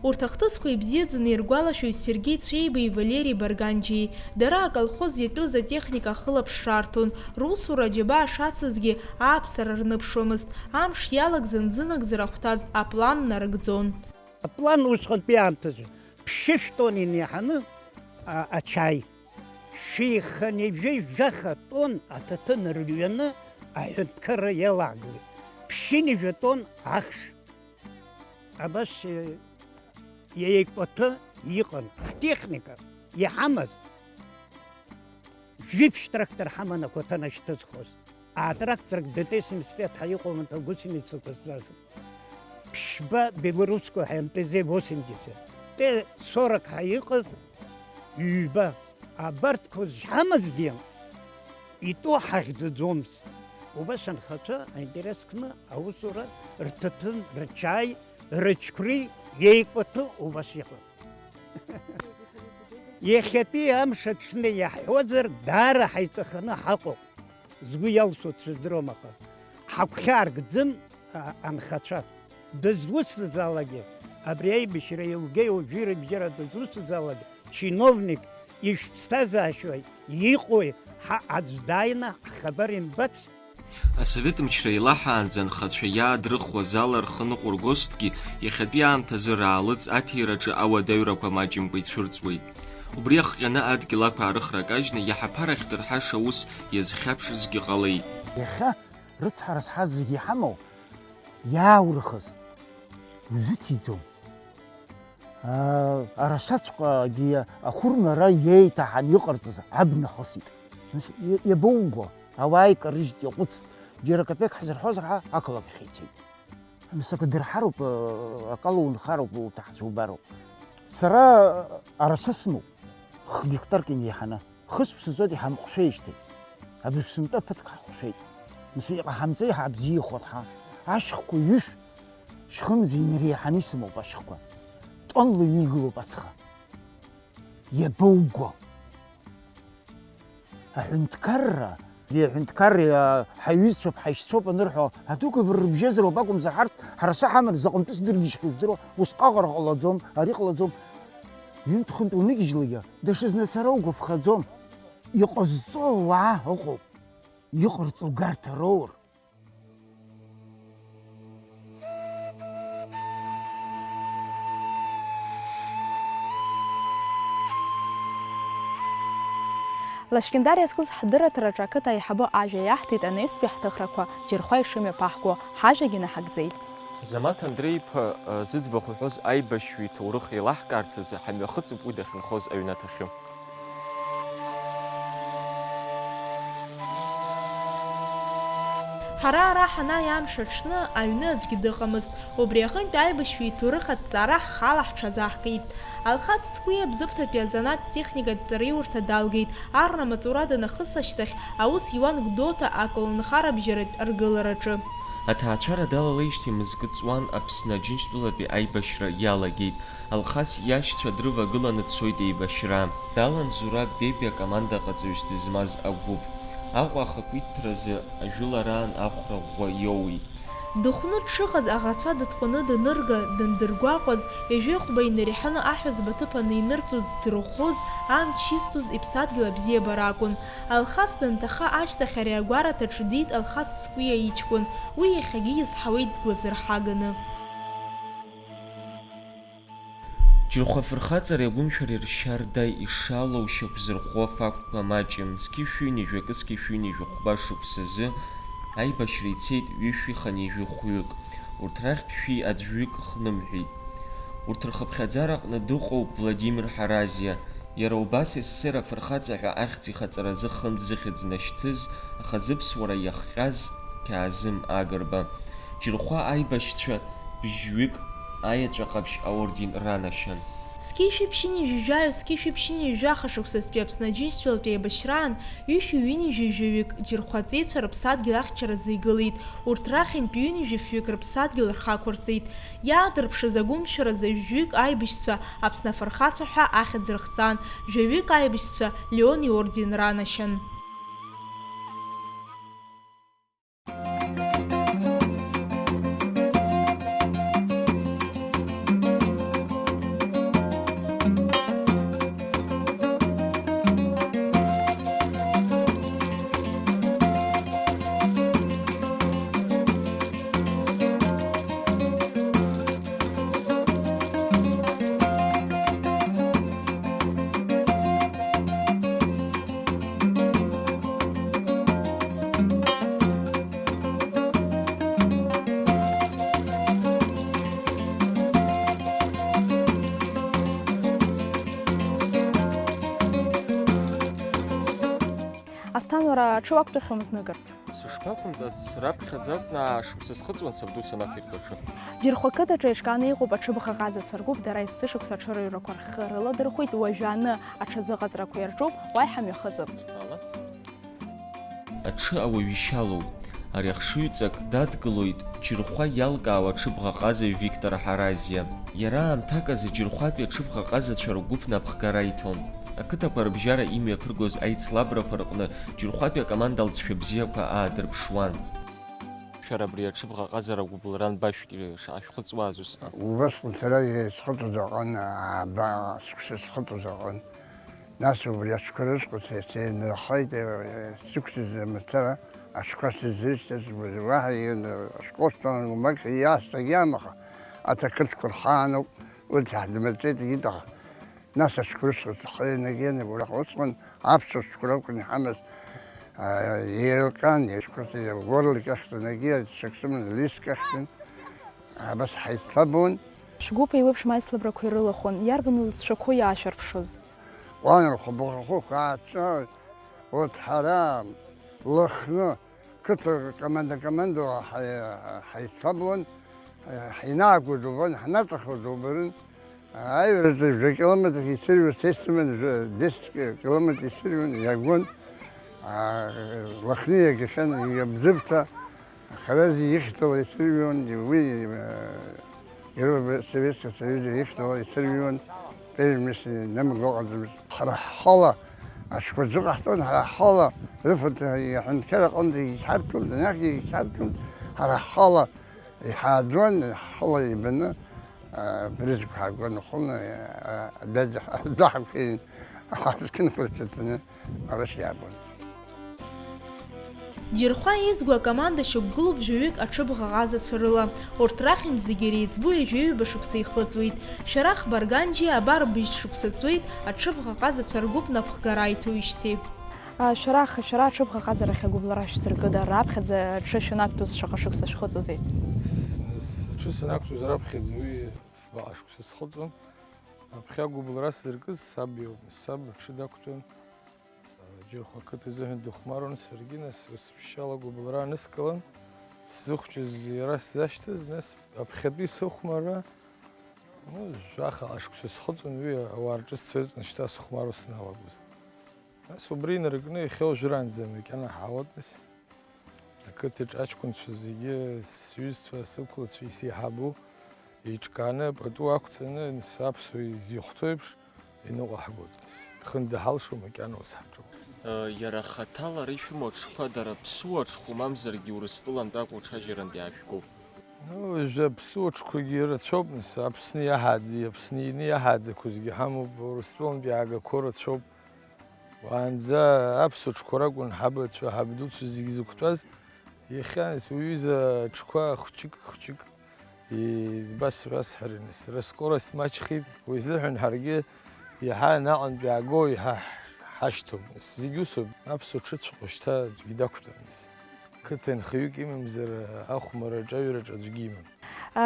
Урҭ ахҭысқәа ибзиаӡаны иргәалашәоит Сергеи Цәеибеи Валери Барганџьиеи. Дара аколхоз иатәыз атехника ахылаԥшра арҭон, русура аџьабаа шацызгьы ааԥсара рныԥшуамызт, амш иалагӡан зынагӡара ахәҭаз аплан нарыгӡон. Аплан усҟантәи аамҭазы ԥшьышә тонн инеиҳаны, а, ачаи. Шәихынҩажәи жәаха тонн аҭаҭын рҩаны аҳәынҭқарра иалагылеит. Ԥшьынҩажәа тонн ахш. Абас, е, еикәаҭәы иҟан. Ҳтехника иҳамаз жәиԥшь трактор ҳаман ақәаҭана шьҭызхуаз. А тракторк ДТ семьдесят пять ҳәа иҟоума, гусеницақәа зҵаз. Ԥшьба белорусская МТЗ восемьдесят, Т сорок ҳәа иҟаз ҩба. Абарҭқәа зҳамазгьы итәы ҳахьӡаӡомызт. Убас анхацәа аинтерес кны аусура рҭаҭын, рчаи, рыҽқәреи еикәаҭәы убас иҟан. Иахьатәи амш аҽны иаҳҳәозар, даара ҳаиҵаханы ҳаҟоуп. Згәы иалсуа дсыздыруам, аха ҳагәхьааргӡам, а, анхацәа. Дызусҭазаалакгьы, абри аибашьра еилгеи уажәи рыбжьара дызусҭазаалакгьы, чиновник ишәԥсҭазаашьои иҟои ҳа аӡә дааины ҳхабар имбацт. Асовет мчра еилаҳаанӡа анхацәа иаадрыхуаз ала рхы ныҟәыргозҭгьы, иахьатәи аамҭазы раалыҵ аҭираҿы ауадаҩрақәа маҷымкәа ицәырҵуеит. Убри ахҟьаны адгьыл ақәаарыхра кажьны иаҳаԥарахь дырҳаша ус иазхьаԥшызгьы ҟалеит. Иахьа рыцҳара зҳаз зегьы иҳамоу иааурыхыз узыҭиӡом. Аа, арасаҵәҟьагьы ахәырмара иеиҭаҳан иҟарҵаз абна хысит. Нас, иа-, иабоуго? Ауаа икарыжьт, иаҟәыҵт. Џьара капеик ҳзырҳәозар ҳәа ақалақь ахь ицеит. Нас акы дырҳароуп, акала унхароуп, уҭаҳцәа убароуп. Сара араса сымоуп, хы гектарк инеиҳаны. Хыск сызҵоит иҳамҟәшәеижьҭеи. Абри сынтәа ԥыҭк ҳҟәшәеит. Нас иҟаҳамҵеи ҳабзиахоит ҳа. Ашьхқәа ҩышә, шьхымз инареиҳаны исымоуп ашьхқәа. Тоннла иҩеигалоуп ацха. Иабоуго? Аҳәынҭқарра, аҳәынҭқарреи, а, ҳаиҩызцәоуп, ҳаишьцәоуп анырҳәо, адәыгавара рыбжьазароуп акәымзар, ҳарҭ ҳара саҳаманы заҟантәы сдыргьежьхьоу здыруа, усҟаҟара ҟалаӡом, ари ҟалаӡом. Ҩынтә-хынтә уныгьежьлакгьы, даҽазны ацара угәаԥхаӡом. Иҟазҵо ауаа ыҟоуп, иҟарҵо гарҭароур. Лашькьындар иазкыз ҳдырраҭараҿы ақыҭа аиҳабы ажәа иаҳҭеит анаҩстәи ҳҭыхрақәа, Џьырхәа ишымҩаԥаҳго, ҳажәагьы наҳагӡеит. Замаҭ Андреи-иԥа, э, зыӡбахә иҳәоз аибашьҩы иҭоурых еилаҳкаарц азы ҳамҩахыҵып уи дахьынхоз аҩнаҭахьы. Ҳара ара ҳанааи амш аҽны аҩны аӡәгьы дыҟамызт. Убри аҟынтә аибашьҩы иҭоурых аҭҵаара ҳхала ҳҽазаҳкит. Алхас Цкәиа Бзыԥҭатәи азанааҭтә техникатә ҵараиурҭа далгеит. Арра маҵура данахыс ашьҭахь, аус иуан Гәдоуҭа аколнхарабжьаратә аргылараҿы. Аҭаацәара далалеижьҭеи мызкы ҵуан Аԥсны Аџьынџьтәылатәи аибашьра иалагеит. Алхас иашьцәа дрывагыланы дцоит еибашьра. Далан Зураб Бебиа акомандаҟаҵаҩыс дызмаз агәыԥ. Аҟәа ахақәиҭтәразы ажәылараан ахәра ӷәӷәа иоуит. Дыхәны дшыҟаз аӷацәа дыҭҟәаны данырга, дандыргәаҟуаз, ҩажәихәба инареиҳаны аҳәызба аҭыԥ анинырҵоз дзырӷәӷәоз, амч изҭоз иԥсадгьыл абзиабара акәын. Алхас данҭаха ашьҭахь ари агәараҭаҿы диит Алхас Цкәиа иҷкәын, уи иахьагьы изҳауеит дгәазырҳаганы. Џьырхәа афырхаҵареи агәымшәареи ршьарда ишалоу шьақәзырӷәӷәо афактқәа маҷым, зқьи шәи ҩынҩажәи акы, зқьи шәи ҩынҩажәи хәба шықәсазы аибашьра ицеит ҩышәи хынҩажәи хәҩык, урҭ рахьтә шәи аӡәҩык хнымҳәит. Урҭ рхыԥхьаӡараҟны дыҟоуп Владимир Ҳаразиа, иара убас СССР афырхаҵа ҳәа ахьӡ ихаҵаразы хынтә зыхьӡ нашьҭыз, аха зыԥсуара иахҟьаз Қьаазым Агрба. Џьырхәа аибашьцәа бжьҩык аеҵәа ҟаԥшь аорден ранашьан. Зқьи шәи ԥшьынҩажәи жәаҩа, зқьи шәи ԥшьынҩажәи жәаха шықәсазтәи Аԥсны Аџьынџьтәылатәи еибашьраан ҩышәи ҩынҩажәи жәаҩык џьырхәа аҵеицәа рыԥсадгьыл ахьчаразы игылеит. Урҭ рахьынтә ҩынҩажәи фҩык рыԥсадгьыл рхы ақәырҵеит. Иаадырԥшыз агәымшәаразы жәаҩык аибашьцәа Аԥсны афырхацәа ҳәа ахьӡ рыхҵан, жәаҩык аибашьцәа Леон иорден ранашьан. Асҭан, уара аҽы уақәтәахьоума зныкыр? Сышԥақәымтәац, раԥхьаӡа акәны аа шықәса схыҵуан сабду санақәиртәа аҽы. Џьырхәа қыҭаҿы еиҿкааны иҟоуп аҽыбӷа ҟазацәа ргәыԥ, дара есышықәса аҽырыҩрақәа рхы рыладырхәеит, уажәааны аҽазыҟаҵарақәа иарҿуп, уа иҳамҩахыҵып. Ала? Аҽы ауаҩ ишьалоуп. Ари ахшыҩҵак дадгылоит Џьырхәа иалкаауа аҽыбӷа ҟазаҩ Виктор Ҳаразиа. Иара аамҭак азы Џьырхәатәи аҽыбӷа ҟазацәа ргәыԥ напхгара иҭон. Ақыҭақәа рыбжьара имҩаԥыргоз аицлабрақәа рҟны Џьырхәатәи акоманда алҵшәа бзиақәа аадырԥшуан. Шәара абри аҽыбӷа ҟазара гәыбылра анбашәки, шаашәхыҵуаз ус? Убасҟан сара исхыҵуаз аҟан, ааба, сықәса схыҵуаз аҟан. Нас убри аҽқәа рышҟа се-, сеинырхеит, э, сықәсыз мацара аҽқәа сызрышьҭаз, уаҳа иҟан, ашкол сҭалан, уамак иаасҭагьы амаха, аҭакырҭқәа рхаануп, урҭ ҳдмырҵеит, егьит аха. Нас аҽқәа рышҟа схы ианагены, ураҟа усҟан аԥсуа ҽқәа ракәын иҳамаз, а, еилҟьан, ишқәа, Горлик ахьтәанагьы, ҽак сыман, Лиск ахьтәан, абас ҳаицлабуан. Шәгәыԥ еиуеиԥшым аицлабрақәа ирылахәын, иарбан лҵшәақәоу иаашәырԥшыз? Ҟәанырхәа, Бӷахәыхә, Ааҵәа, урҭ ҳара, Лыхны, қыҭа команда-командала ҳаи-, ҳаицлабуан, ҳаинаагоз убон, ҳнаҵахоз убарын. Аҩразы жәа километр исырҩуан, сессиман жәа, десять километр исырҩуан, иагон. А, Лыхны иагахьан, Иабзыԥҭа, Хараз ихьӡала исырҩуан, уи, а, Герой Советского Союза ихьӡала исырҩуан, первый место инамго ҟаӡамызт. Ҳара ҳхала аҽқәа рзыҟаҳҵон, ҳара ҳхала рыфатә аҳәынҭқар аҟынӡа егьҳарҭон, анахьгьы егьҳарҭон, ҳара ҳхала иҳааӡон, ҳхала ибаны, а, абрызқәа ҳаагон, ахәылны, а, адәаӡа, адәы ҳақәшәин, ҳазқьынқәа рҭаҵаны, арашь иаабон. Џьырхәа еизго акоманда шьақәгылоуп жәаҩык аҽыбӷа ҟазацәа рыла. Урҭ рахьынтә зегьы иреиҵбу ҩажәи ҩба шықәса ихыҵуеит. Шәарах Барганџьиа абар быжь шықәса ҵуеит аҽыбӷа ҟазацәа ргәыԥ напхгара иҭоуижьҭеи. А, шәарах, шәара аҽыбӷа ҟазарахь агәыбылра шәзыркыда? Раԥхьаӡа аҽы шәанақәтәоз шаҟа шықәса шәхыҵуазеи? С-, с-, аҽы санақәтәоз раԥхьаӡа уи фба шықәса схыҵуан. Аԥхьа агәыбылра сзыркыз саб иоуп. Саб аҽы дақәтәан. Џьырхәа ақыҭа изыҳәан дыхәмаруан, саргьы, нас, ус ԥшьшьала агәыбылра аныскылан, сзыхәҷыз иара сзашьҭыз, нас, аԥхьатәи сыхәмарра, ну, жәаха ашықәса схыҵуан, уи ауаа рҿы сцаҩыҵны шьҭа сыхәмаруа саналагоз. Нас убри инаркны иахьа уажәраанӡа макьана ҳаауеит, нас. Ақыҭаҿ аҷкәынцәа зегьы, сҩызцәа, сықәлацәа, исеиҳабу, еиҿкааны, пату ақәҵаны, нас аԥсуа изихәҭоу еиԥш, иныҟәаҳгоит. Хынӡа ҳалшо макьана ус ҳаҿуп. Иара хаҭала ара ишәымоу аҽқәа дара ԥсуа ҽхәы мамзаргьы Урыстәылантә акәу ҽаџьарантә иаажәгоуп? Ну, уажәы аԥсуа ҽқәагьы рацәоуп, нас Аԥсны иаҳааӡеи, Аԥсны ины иаҳааӡақәоу зегьы ҳамоуп, Урыстәылантә иаагақәоу рацәоуп. Уаанӡа аԥсуа ҽқәа ракәын ҳабацәа, ҳабдуцәа зегьы зықәтәаз, иахьа нас уҩыза аҽқәа хәҷык-хәҷык избасҳәасҳәараны, раскорость маҷхеит, уи азыҳәан ҳаргьы иаҳа наҟынтә иаагоу иаҳа ҳашьҭоуп. Зегь усоуп, аԥсуа ҽыҵәҟьа шьҭа аӡәгьы дақәтәамызт. Қыҭа нхаҩык имамзар, ахәмарраҿы аҩраҿы аӡәгьы имам.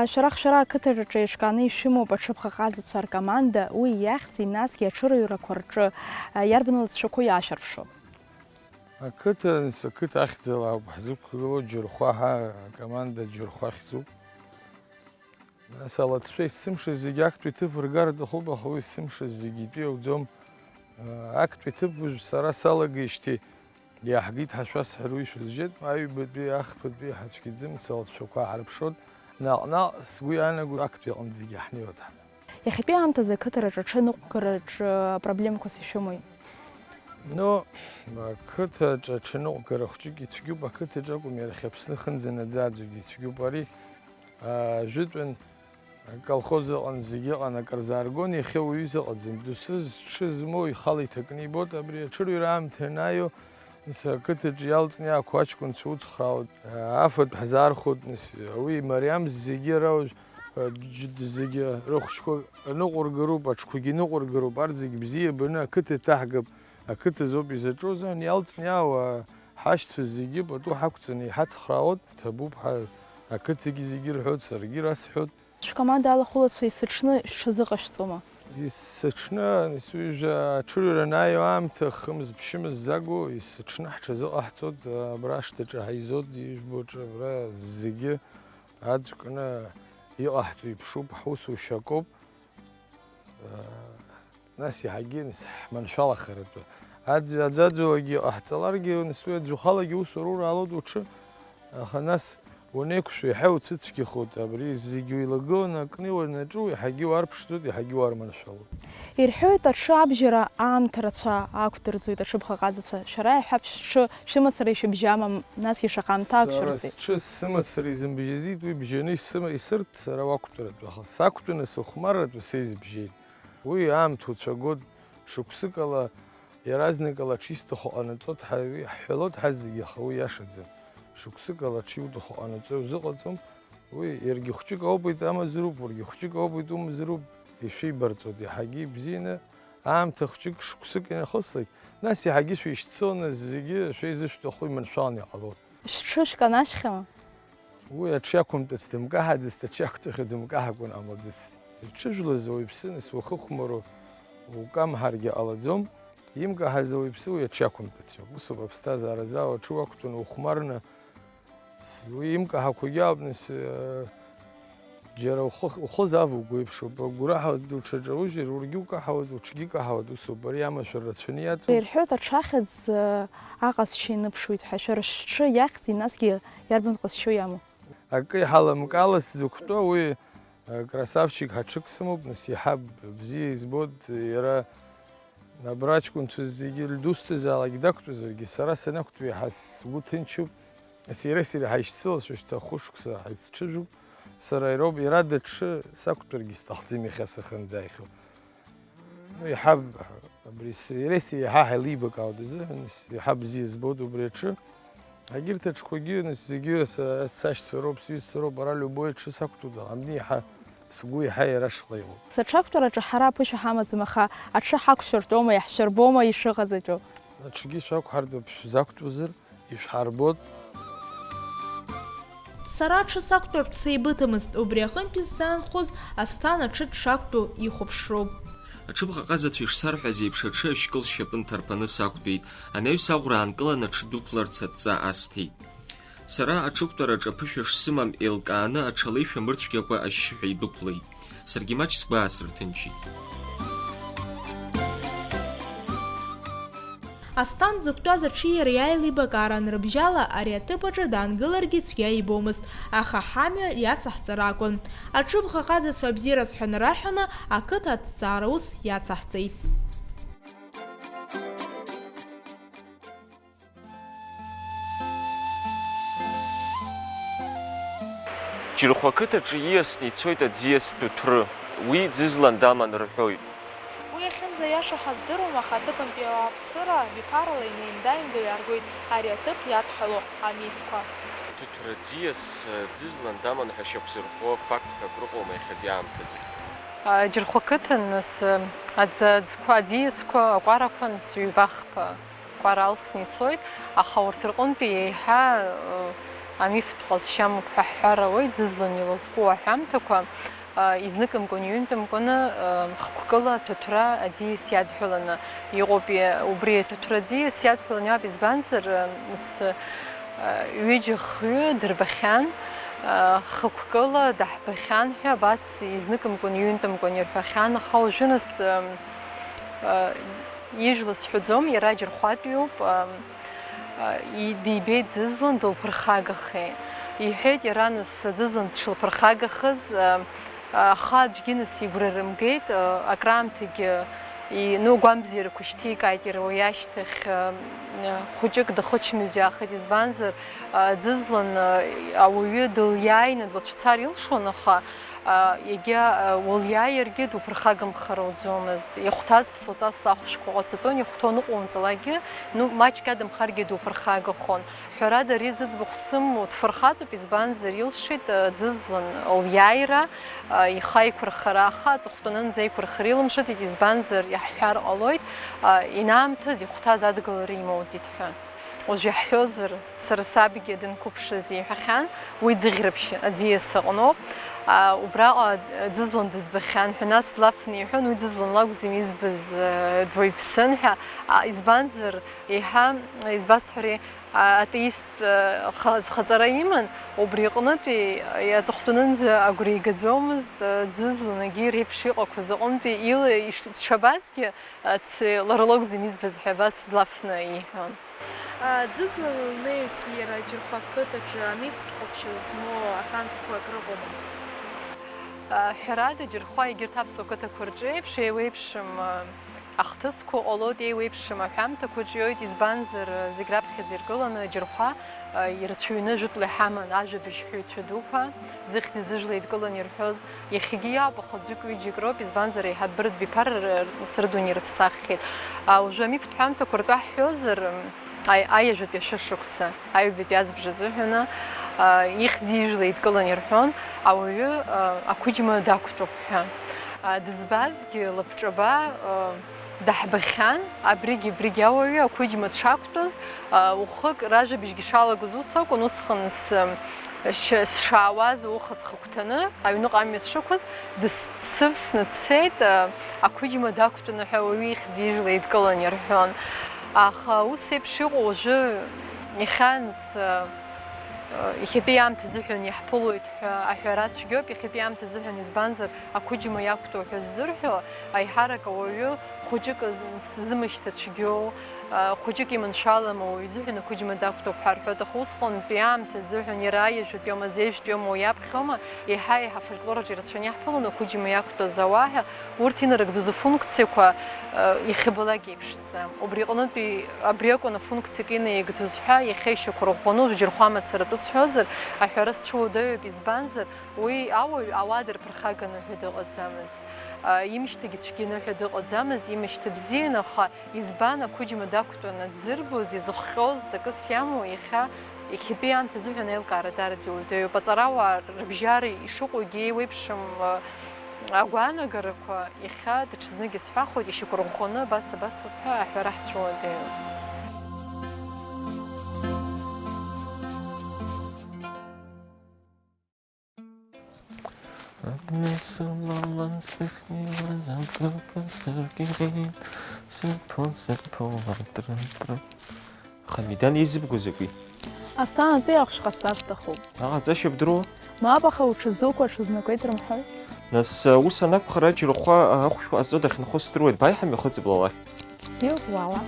Шәарах шәара ақыҭаҿы еиҿкааны ишәымоуп аҽыбӷаҟазацәа ркоманда, уи иахьӡи насгьы аҽырҩрақәа рҿы иарбан лҵшәақәоу иаашәырԥшуа? Ақыҭа, нас, ақыҭа ахьӡала ауп ҳзықәгылоу, Џьырхәа ҳәа акоманда Џьырхәа ахьӡуп. Нас алаҵшәа есымша зегьы актәи ҭыԥ ргар аҭахуп, аха уи есымша зегьы итәы иауӡом. Актәи ҭыԥ уажә сара салагеижьҭеи иаҳгеит ҳәа шәасҳәар уи шәызжьеит, аҩбатәи, ахԥатәи ҳацәгьаӡым, салаҵшәақәа ҳарԥшуан. Наҟ-наҟ сгәы иаанаго актәи аҟынӡагьы ҳнеиуа дҳаман. Иахьатәи аамҭазы ақыҭараҿы аҽеиныҟәгараҿы апроблемақәас ишәымои? Ну, ақыҭаҿы аҽеиныҟәгара хәҷык ицәгьоуп, ақыҭаҿы акәым, иара иахьа Аԥсны хынӡа наӡаӡогьы ицәгьоуп ари. Ажәытәан аколхоз ыҟан, зегьы ыҟан, акыр зааргон, иахьа уаҩы изыҟаӡам. Доусы зҽы змоу ихала иҭакны ибоит, абри аҽырҩра аамҭа ианааио, нас, ақыҭаҿы иалҵны иаақәу аҷкәынцәа уцхраауеит, афатә ҳзаархәоит, нас, уи мариам зегьы ара уажә, џьд-, зегьы рыхәшьқәа ныҟәыргароуп, аҽқәагьы ныҟәыргароуп, арҭ зегь бзиа баны ақыҭа иҭаҳгап, ақыҭа азоуп изаҿу азыҳәан иалҵны иаауа ҳашьцәа зегьы пату ҳақәҵаны иҳацхраауеит, ҭабуп ҳәа ақыҭагьы зегьы рҳәоит, саргьы расҳәоит. Шәкоманда алахәылацәа есыҽны шәҽазыҟашәҵома? Есыҽны, нас, уажәы аҽырҩра анааиуа аамҭа, хымз-ԥшьымз заго, есыҽны ҳҽазыҟаҳҵоит, абра ашҭаҿы ҳаизоит, ижәбоҿы, абра зегьы аӡә кны иҟаҳҵо иԥшуп, ҳусушьа акоуп. Нас иаҳагьы, нас, ҳманшәалахаратәы. Аӡә-, аӡәаӡәалагьы иҟаҳҵаларгьы, нас, уи аӡәы ухалагьы усура ураалоит уҽы, аха нас уанеиқәшәо, еиҳа иуцәыцәгьахоит, абри зегьы уеилагыланы акны уанаҿу, еиҳагьы уарԥшӡоит, еиҳагьы уарманшәалоит. Ирҳәоит, аҽы абжьара аамҭа рацәа ақәдырӡоит аҽыбӷаҟазацәа. Шәара иаҳҳәап, шәҽы шәымацара ишәыбжьама, насгьы шаҟа аамҭа Сара ақәшәырҵеит? Сҽы сымацара изымбжьаӡеит, уи бжьаны исыма-, исырҭ сара уақәтәаратәы, аха сақәтәаны сыхәмарратәы са избжьеит. Уи аамҭа уцәагоит, шықәсыкала, иаразнакала аҽисҭаху ҟанаҵоит ҳәа уи ҳҳәалоит ҳазегьы, аха уи иашаӡам. Шықәсыкала аҽиуҭаху ҟанаҵо иузыҟаҵом. Уи иаргьы хәҷык аубеит амазароуп, уаргьы хәҷык аубеит умазароуп, ишәибарҵоит иаҳагьы ибзианы. Аамҭа хәҷык, шықәсык инахыслак, нас иаҳагьы шәишьцыланы зегьы шәеизышәҭаху иманшәаланы иҟалоит. Шәҽы шәканашьхьама? Уи аҽы иақәымтәац дымкаҳаӡацт, аҽы иақәтәахьоу дымкаҳакәан ҟамлаӡацт. Иҽыжәлаз ауаҩԥсы, нас, уахыхәмаруа укамҳаргьы ҟалаӡом, имкаҳаз ауаҩԥсы уи аҽы иақәымтәац иоуп. Усоуп аԥсҭазаара заа, уҽы уақәтәаны ухәмарны, с-, уи имкаҳақәагьы ауп, нас, э, џьара ухы, ухы завуго еиԥшуп, агәгәараҳәа уҽаҿаужьыр, ургьы укаҳауеит, уҽгьы каҳауеит, усоуп, ари амашәыр рацәаны иаҵоуп. Ирҳәоит, аҽахьӡ, э, аҟазшьа иныԥшуеит ҳәа, шәара шәҽы иахьӡи насгьы иарбан ҟазшьоу иамоу? Акы иҳаламкала сзықәтәоу уи, э, красавчик ҳаҽык сымоуп, нас иаҳа бзиа избоит, иара абра аҷкәынцәа зегьы дусҭазаалак дақәтәазаргьы, сара санақәтәоу иаҳа сгәы ҭынчуп, нас иара сара ҳаишьцылашәа шьҭа хәышықәса ҳаицҽыжәуп, сара иароуп, иара даҽы сақәтәаргьы сҭахӡам иахьа сахьынӡааихьоу. Ну, иаҳа абри с-, иареи сареи иаҳа ҳаилибакаауеит азыҳәан, с-, иаҳа бзиа збоит убри аҽы. Егьырҭ аҽқәагьы, нас, зегьы са-, сашьцәа роуп, сҩызцәа роуп, ара любой аҽы сақәтәоуп, ани иаҳа сгәы иаҳа иара шҟа иҟоуп. Сыҽақәтәараҿы ҳара аԥышәа ҳамаӡам, аха аҽы ҳақәшәыртәома, иаҳшәырбома ишыҟаҵатәу? Аҽгьы шәақәҳартәып, шәзақәтәозар. Ишәҳарбоит. Сара аҽы сақәтәартә сеибыҭамызт, убри аҟынтәи сзаанхоз Асҭан аҽы дшақәтәоу ихәаԥшроуп. Аҽыбӷаҟазацәа ишсарҳәаз еиԥш, аҽы ашькыл сшьапы нҭарԥаны сақәтәеит, анаҩс аӷәра аанкылан аҽы дәықәларц адҵа асҭеит. Сара аҽықәтәараҿы аԥышәа шсымам еилкааны, аҽы алеишәа мырцәгьакәа ашьшьыҳәа идәықәлеит. Саргьы маҷ сгәы аасырҭынчит. Асҭанда дзықәтәаз аҽы иара иааилибакаара анрыбжьала, ари аҭыԥ аҿы даангыларгьы цәгьа ибомызт, аха ҳамҩа иацаҳҵар акәын. Аҽыбӷаҟазацәа абзиараз ҳәа нараҳәаны, ақыҭа аҭҵаара ус иацаҳҵеит. Џьырхәа қыҭаҿы ииасны ицоит аӡиас Ҭыҭәры, уи ӡызлан даман рҳәоит. Уи иахьынӡаиаша ҳаздыруам, аха аҭыԥантәи ауааԥсыра абиԥарала инеиндаинго иааргоит ари аҭыԥ иадҳәало амифқәа. Ҭыҭәры аӡиас ӡызлан даман ҳәа шьақәзырӷәӷәо фактқәак рыҟоума иахьатәи аамҭазы? Џьырхәа қыҭан, нас, аӡ-, аӡқәа, аӡиасқәа, акәарақәа, нас, ҩба-хԥа кәара алсны ицоит, аха урҭ рҟынтәи еиҳа, э, амифтә ҟазшьа амоуп ҳәа ҳҳәар ауеит, ӡызлан илазку аҳәамҭақәа, э, изныкымкәан, иҩынтәымкәаны, э, хықәкыла аҭыҭәра аӡиас иадҳәаланы иҟоуп, и-, убри аҭыҭәра аӡиас иадҳәаланы иҟоуп, избанзар, э, нас, э, ҩыџьа хҩы дырбахьан, э, хықәкыла даҳбахьан ҳәа абас изныкымкәан, иҩынтәымкәан ирҳәахьан, аха уажәы, нас, э, э, Ижәла сҳәаӡом, иара Џьырхәатәиуп, а, а, и-, дибеит ӡызлан, дылԥырхагахеит. Иҳәеит иара, нас, ӡызлан дшылԥырхагахаз, а, а, аха аӡәгьы, нас, игәра рымгеит, а, акраамҭагьы и-, ну, агәамбзиарақәа шьҭикааит иара уи ашьҭахь, а, а, хәыҷык дахычмазаҩхеит, избанзар, а, ӡызлан, а, ауаҩы дылиааины длацәцар илшон, аха, а, егьа, а, уылиааиргьы дуԥырхагамхар ауӡомызт. Ихәҭаз ԥсуаҵас лахәшәқәа ҟаҵатәын, ихәҭоу аныҟоумҵалакгьы, ну, маҷк иадамхаргьы дуԥырхагахон. Ҳәарада, ари зыӡбахә сымоу дфырхаҵоуп, избанзар, илшеит, а, ӡызлан лиааира, а, ихы аиқәырхара, аха аҵыхәтәанынӡа аиқәырхара илымшеит, избанзар, иаҳҳәар ҟалоит, а, инаамҭаз ихәҭаз адгылара имоуӡеит ҳәа. Уажә иаҳҳәозар, сара сабгьы данқәыԥшыз иҳәахьан, уи Ӡыӷьрыԥшь аӡиас аҟноуп. А, убраҟа ӡызлан дызбахьан ҳәа, нас длафны иҳәон, уи ӡызлан лакәӡам избаз, э, дуаҩԥсын ҳәа. А, избанзар, еиҳа, избасҳәари, а, атеист, э, ха-, зхаҵара иман, убри аҟнытәи аҵыхәтәанынӡа агәра игаӡомызт, э, ӡызлан егьи реиԥш иҟақәаз аҟынтәи ила иш-, дшабазгьы, Аци, лара лакәӡам избаз ҳәа абас длафны иҳәон. Ӡызлан лнеиҩс иара Џьырхәа ақыҭаҿы амифтә ҟазшьа змоу аҳәамҭақәак рыҟоума? Ҳәарада, Џьырхәа егьырҭ аԥсуа қыҭақәа рҿы еиԥш, еиуеиԥшым ахҭысқәа ҟалоит, еиуеиԥшым аҳәамҭақәа ҿиоит, избанзар, зегь раԥхьаӡа иргыланы Џьырхәа ирацәаҩны ажәытәла иҳаман ажәабжь ҳәаҩцәа дуқәа, зыхьӡи зыжәлеи еидкыланы ирҳәоз, иахьагьы иоуп, аха ӡәык-ҩыџьак роуп, избанзар, еиҳа дәырдәиԥар р-, р-, срыдуны ирыԥсаххьеит. А, уажәы амифтә ҳәамҭақәа ртәы ҳҳәозар, м, аи-, аиажәатәи ашәышықәса, аҩбатәи азбжа азыҳәаны, а, ихьӡи ижәлеи еидкыланы ирҳәон, ауаҩы, а, ақәыџьма дақәтәоуп ҳәа. А, дызбазгьы лабҿаба, а, даҳбахьан, абригь, абригь ауаҩы ақәыџьма дшақәтәаз, а, уахык ражәабжьгьы шалагоз ус акәын, усҟан с-, ш-, сшаауаз ауха ҵхагәҭаны, аҩныҟа амҩа сшықәыз, дыс-, дсывсны дцеит, а, ақәыџьма дақәтәаны ҳәа ауаҩы ихьӡ-ижәла еидкылан ирҳәон. Аха ус еиԥш иҟоу уажәы иахьанс, а, а, иахьатәи аамҭа азыҳәан иаҳԥылоит ҳәа аҳәара цәгьоуп, иахьатәи аамҭа азыҳәан, избанзар, ақәыџьма иақәтәоу ҳәа ззырҳәо, аиҳарак ауаҩы хәыҷык зымышьҭацәгьоу, а, хәыҷык иманшәалам ауаҩы изыҳәан ақәыџьма дақәтәоуп ҳәа рҳәоит, аха усҟантәи аамҭа азыҳәан иара аиажәатәиома, азеижәтәиома, уи аԥхьома, еиҳа-еиҳа афольклор аҿы ирацәаны иаҳԥылон ақәыџьма иақәтәаз ауаа ҳәа, урҭ инарыгӡоз афункциақәа, а, иахьабалак еиԥш. Убри аҟнытәи абри акәын афункциак инаигӡоз ҳәа, иахьа ишьақәырӷәӷәаны уажә Џьырхәа мацаратәы сҳәозар, аҳәара сцәыуадаҩуп, избанзар, уи ауаҩ ауаа дырԥырхаганы ҳәа дыҟаӡамызт. А, имышьҭагьы цәгьаны ҳәа дыҟаӡамызт, имышьҭа бзиан, аха избан ақәыџьма дақәтәаны дзырбоз, изыхҟьоз, ҵакыс иамоу, иахьа, иахьатәи аамҭа азыҳәан аилкаара даараӡа иуадаҩуп. Аҵарауаа рыбжьара ишыҟоугьы еиуеиԥшым, а, агәаанагарақәа. Иахьа даҽазнык исҳәахуеит, ишьақәырӷәӷәаны абас, абасоуп ҳәа аҳәара ҳцәыуадаҩуп. Абни сылалан сахьнеиуаз, акыка сыркьеит, сыԥо, сыԥо, атры-тры. Хамидан изыбго закәи? Асҭана, аҵеи ахәшә ҟасҵар сҭахуп. Аҟаҵашьа бдыруоу? Мап, аха уҽазуқәа аҽазнакуеит рымҳәои? Нас, ус анакәха, Раџьырхәа ахәшә ҟазҵо дахьынхо сдыруеит, бааи ҳамҩахыҵып лалахь. Бзиоуп, уаала.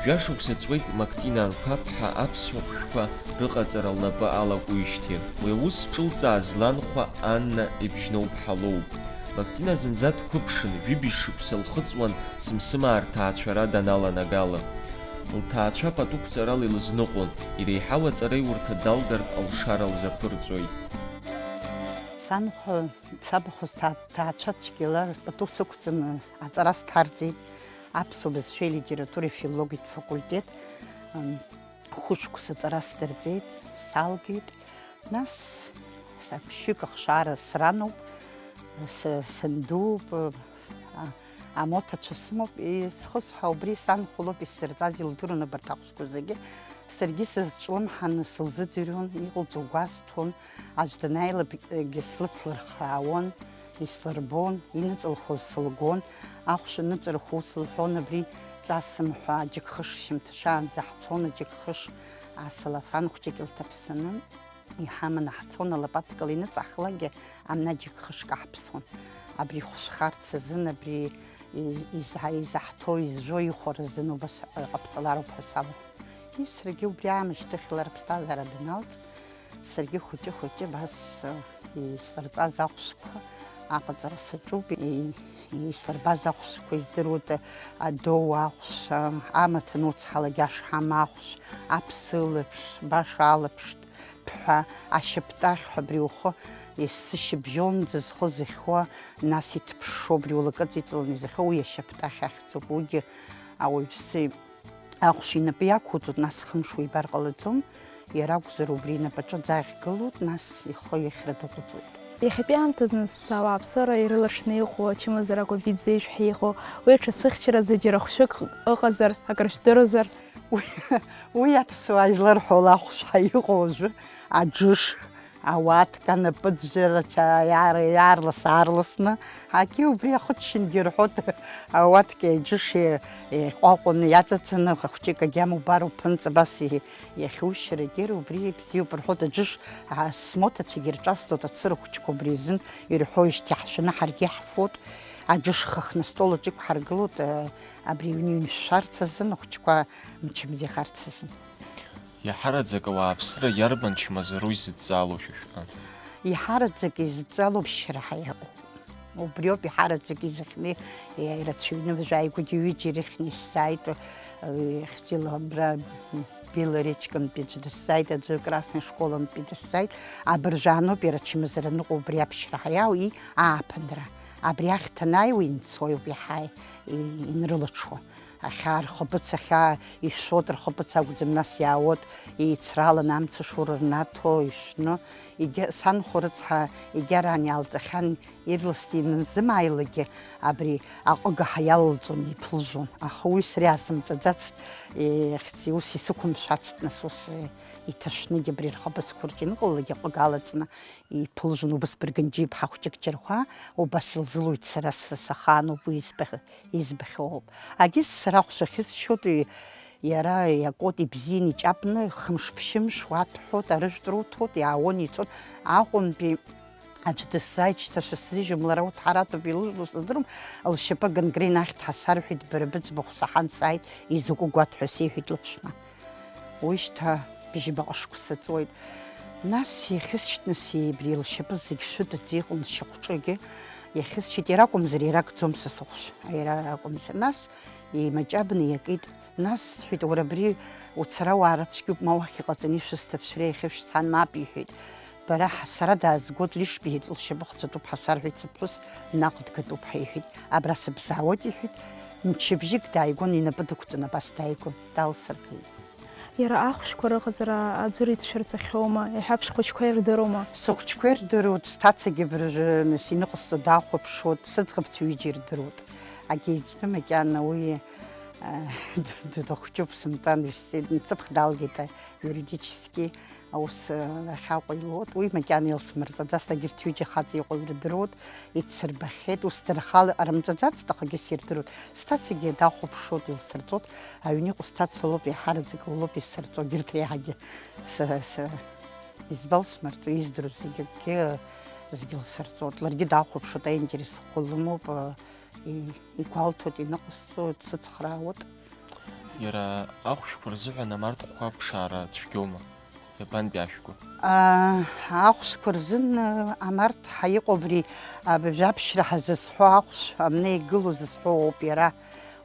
Жәашықәса ҵуеит Мактина Анқәаб-ԥҳа аԥсуа хәшәқәа рыҟаҵара лнапы алакуижьҭеи. Уи аус ҿылҵааз ланхәа Анна Ибжьноуԥҳа лоуп. Мактина зынӡа дқәыԥшын, ҩыбжь шықәса лхыҵуан Сымсымаа рҭаацәара даналанагала. Лҭаацәа пату қәҵарала илызныҟәон, иреиҳау аҵараиурҭа далгартә алшара лзаԥырҵоит. Санхәа, сабахәа сҭаа-, ҭаацәа цәгьала пату сықәҵаны аҵара сҭарҵеит, аԥсуа бызшәеи литературеи филологиатә факультет, м, хәышықәса аҵара сдырҵеит, салгеит. Нас са ԥшьҩык ахшара срануп, сы-, сандууп, а-, амоҭацәа сымоуп, исхысҳәа убри санхәа лоуп исзырҵаз, илдыруан абарҭ ахәшәқәа зегьы. Саргьы сызҿлымҳаны сылзыӡырҩуан, иҟалҵо гәасҭон, аӡә данааилакгьы слыцлырхраауан, ислырбон, иныҵылхуаз сылгон, ахәшә аныҵырхуа ус лҳәон, абри ҵасым ҳәа џьыкхыш шьамҭа шаанӡа ҳцон, аџьыкхыш асалафан хәҷык илҭаԥсаны. Иҳаманы ҳцон, алапатикала иныҵаҳхлакгьы, амна џьыкхышк аҳԥсон. Абри ихәшәхарц азын, абри и-, иза-, изаҳҭо, изжәо ихәара азын убас, э, ҟабҵалароуп ҳәа салахәын. Ис, саргьы убри аамышьҭахьла рыԥсҭазаара даналҵ, саргьы хәыҷы-хәыҷы абас, э, ислырҵаз ахәшәқәа аҟаҵара саҿуп. И-, ислырбаз ахәшәқәа издыруеит, адоу ахәшә, амаҭ ануцҳалак ашҳам ахәшә, аԥсы ылаԥш, баша алаԥш, ԥҳәа, ашьаптахь ҳәа абри ухы есышьыбжьонӡа зхы зыхьуа, нас иҭԥшшо абри улакыҵа иҵаланы изыхьуа, уи ашьаптахь ахьӡуп. Уигьы ауаҩԥсы ахәшә инапы иақәуҵоит, нас хымш уибар ҟалаӡом, иара акәзар убри инапаҿы аӡы ахьгылоуп, нас ихы ихьра даҟәыҵуеит. Иахьатәи аамҭазы нас ауааԥсыра ирылаҽны иҟоу ачымазара ковид зежә ҳәа иҟоу, уи аҽацәыхьчаразы џьара хәшәык ыҟазар, акыр шәдыруазар? Уи, уи аԥсуаа изларҳәо лахәшәа иҟоу уажәы аџыш, ауатка, анапыӡәӡәарацәа иаарлас-аарласны, ҳагьы убри ахыччангьы рҳәоит, ауаткеи аџьыши еиҟәаҟәаны иаҵацаны, хәыҷык агьама убар уԥынҵа абас и-, иахьушьарагьы убри бзиоуп рҳәоит, аџыш, а, смоҭацәагьы рҿасҵоит, ацыра хәыҷқәа убри азын ирҳәоижьҭеи ҳшәаны ҳаргьы иаҳфоит, аџыш хыхны астол аҿы иқәҳаргылоит, а, абри аҩны иҩншәшәарц азын ахәыҷқәа мчыбзиахарц азын. Иаҳараӡак ауааԥсыра иарбан чмазароу изыдҵалоу шәа шәҟны? Иҳараӡак изыдҵалоу ԥшьра ҳәа иҟоуп. Убриоуп иҳараӡак изыхьны, ирацәаҩны, уажәы ааигәагьы ҩыџьа ирыхьны исзааит, э, ихьӡила абра Белоречкантәи аӡәы дысзааит, аӡәы Красный школантәи дысзааит. Абыржәы ааноуп иара ачымазара аныҟоу убри аԥшьра ҳәа иаау, и ааԥынра. Абри ахьҭа анааиуа инцои ауп иаҳа и-, инрылаҽуа. Ахьаа рхаԥыц, ахьаа ишәшәоит, рхаԥыц акәӡам, нас иаауеит, еицраланы амца шоура рнаҭо, ишәны, егьа-, санхәа рыцҳа, егьараан иаалҵахьан, ирласны инанзымааилакгьы, абри аҟыгаҳа иалалҵон, иԥылжәон. Аха уи сара иаасымҵаӡацт, ихьӡи, ус исықәымшәацт, нас ус, э, иҭашәныгьы абри рхаԥыцқәа рҿы иныҟалалакгьы аҟыга алаҵны, иԥылжәон убас Быргынџьиԥҳа хәҷык џьархәа, убас илзылуит сара са сахаануп уи избах-, избахьоу ауп. Агьыс сара ахәшә ахьысшьуеит, иара иакуеит ибзианы иҷапны, хымш-ԥшьымш уаҭәҳәоит, арыжәтә руҭоит, иаауан, иҵон. Аҟәантәи аӡә дысзааит, шьҭа шәысзыжьуам, лара уҭҳаратәуп, илыжәлоу сыздырам, лшьапы гангрена ахьҭа сарҳәеит, бара быӡбахә саҳан сааит, изакәу гәаҭ ҳәа сеиҳәеит лыԥшәма. Уи шьҭа бжьбаҟа шықәса ҵуеит. Нас иахьысшьҭны сеибри лшьапы зегь шәыдаӡа иҟан, лшьахәҿыгьы иахьысшьит, иара акәымзар, иара акәӡом са сыхәшә, иара акәымзар. Нас еимаҷабны иакит. Нас сҳәеит, уара абри уцара уаара цәгьоуп, ма уахь иҟаҵаны ишәысҭап, шәара иахьышәцан, мап, иҳәеит. Бара ҳа-, сара даазгоит, лишь биҳәеит, лшьапы хҵәатәуп ҳәа сарҳәеит, сыԥҳәыс наҟ дгатәуп ҳәа иҳәеит. Абра сыбзаауеит, иҳәеит. Мчыбжьык дааигон, инапы дықәҵаны абас дааигон, далсыргеит. Иара ахәшәқәа рыҟаҵара аӡәыр иҭшәырҵахьоума, иҳәаԥшь хәыҷқәа ирдыруама? Сыхәҷқәа ирдыруеит, сҭацагьы абыржәы нас иныҟасҵо дахәаԥшуеит, сыӡӷабцәа ҩыџьа ирдыруеит. Агьеиҵбы макьана уи, э, д-, д-, дахәҷуп, сымтәан, ҩсҭеит, мцыԥх далгеит, а, юридически аус, э, ахьаҟа илоуит. Уи макьана илсмырҵаӡац, егьырҭ ҩыџьа хаҵа иҟоу ирдыруеит. Ицырбахьеит, ус дара рхала иҟарымҵаӡацт, аха егьыс ирдыруеит. Сҭацагьы дахәаԥшуеит, илсырҵоит. Аҩны иҟоу сҭаца лоуп, иаҳараӡак лоуп исырҵо, егьырҭ реиҳагьы са, са избалсмырҵо, издыруа зегьы акгьы, зегьы лсырҵоит. Ларгьы дахәаԥшуеит, аинтерес ӷәӷәа лымоуп, и-, игәалҭоит, иныҟәысҵоит, дсыцхраауеит. Иара ахәшәқәа рзыҳәан амарҭхәқәа аԥшаара цәгьоума? Иабантәи ашәқәа? Аа, ахәшәқәа рзын, аа, амарҭ ҳа иҟоу абри, аа, абжьаԥшьра ҳазызҳәо ахәшә, амны игылоу зызҳәо ауп иара.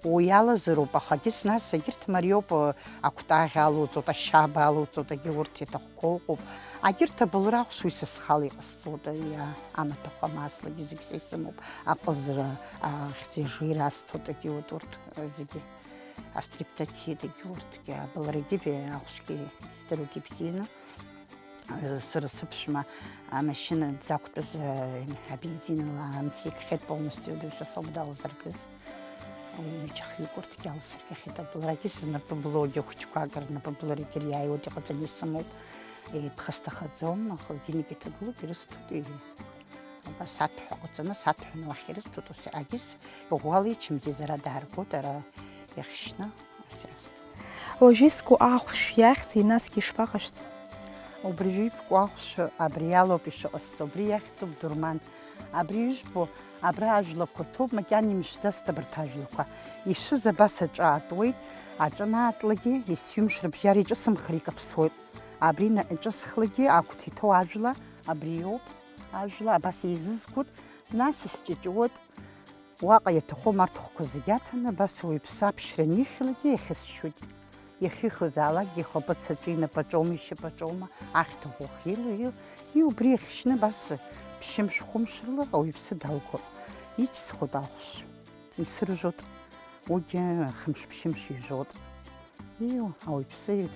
Уи алазароуп, аха егьыс нас егьырҭ мариоуп, аа, акәтаӷь алоуҵоит, ашьаба алоуҵоит, егьи урҭ иаҭахқәоу ыҟоуп. Егьырҭ абылра ахәшә уи са схала иҟасҵоит, иа-, амаҭәахә амааслагьы зегь са исымоуп, аҟазара, аа, ахьӡ-ижира асҭоит, егьи урҭ, урҭ, аа, зегьы. Астриптоцидгьы урҭгьы, абылрагьы, ахәшәгьы издыруеит ибзианы. Сара сыԥшәма амашьына дзақәтәаз, абензинла амц икхеит полностью, дыҩсасоуп далзыргаз. Уи ҩыџьа хҩык урҭгьы алсыргахьеит. Абылрагьы знапы блогьы хәыҷқәак рнапы бларагьы иааиуеит, иҟаҵаны исымоуп. Иԥхасҭахаӡом, ахылдинагьы ҭагылоуп, ирысҭоит. Абас аҭәҳәа ҟаҵаны, саҭәҳәаны уахь ирысҭоит, ус агьыс иӷәӷәала ичымзи, зара дааргоит, ара иахьшьны, ус иаасҭоит. Уажә иску ахәшә иахьӡи, насгьы ишԥаҟашәҵа? Убри жәибку ахәшә абри алоуп ишыҟасҵо, убри иахьӡуп дурман. Абри ижәбо, абра ажәлақәа ҭоуп, макьана имшәӡацт абарҭ ажәлақәа. Ишәыз абас аҿы аатуеит, аҿы анаатлакгьы, есҩымш рыбжьара иҿысымхыр икаԥсоит. Абри на-, иҿысхлакгьы агәҭа иҭоу ажәла, абри иоуп. Ажәла абас еизызгоит, нас исҷыҷуеит. Уаҟа иаҭаху амарҭхәқәа зегьы аҭаны, абас ауаҩԥсы аԥшьра анихьлакгьы иахьысшьуеит. Иахьихьуазаалакгьы ихаԥыц аҿы, инапаҿоума, ишьапаҿоума, ахьҭа ӷәӷәа ахьилоу, иу-, иу-, убри иахьшьны абас ԥшьымш-хәымш рыла ауаҩԥсы далгоит. Иҵысхуеит ахәшә, исыржәуеит, уигьы хымш-ԥшьымш ижәуеит. Иу, ауаҩԥсы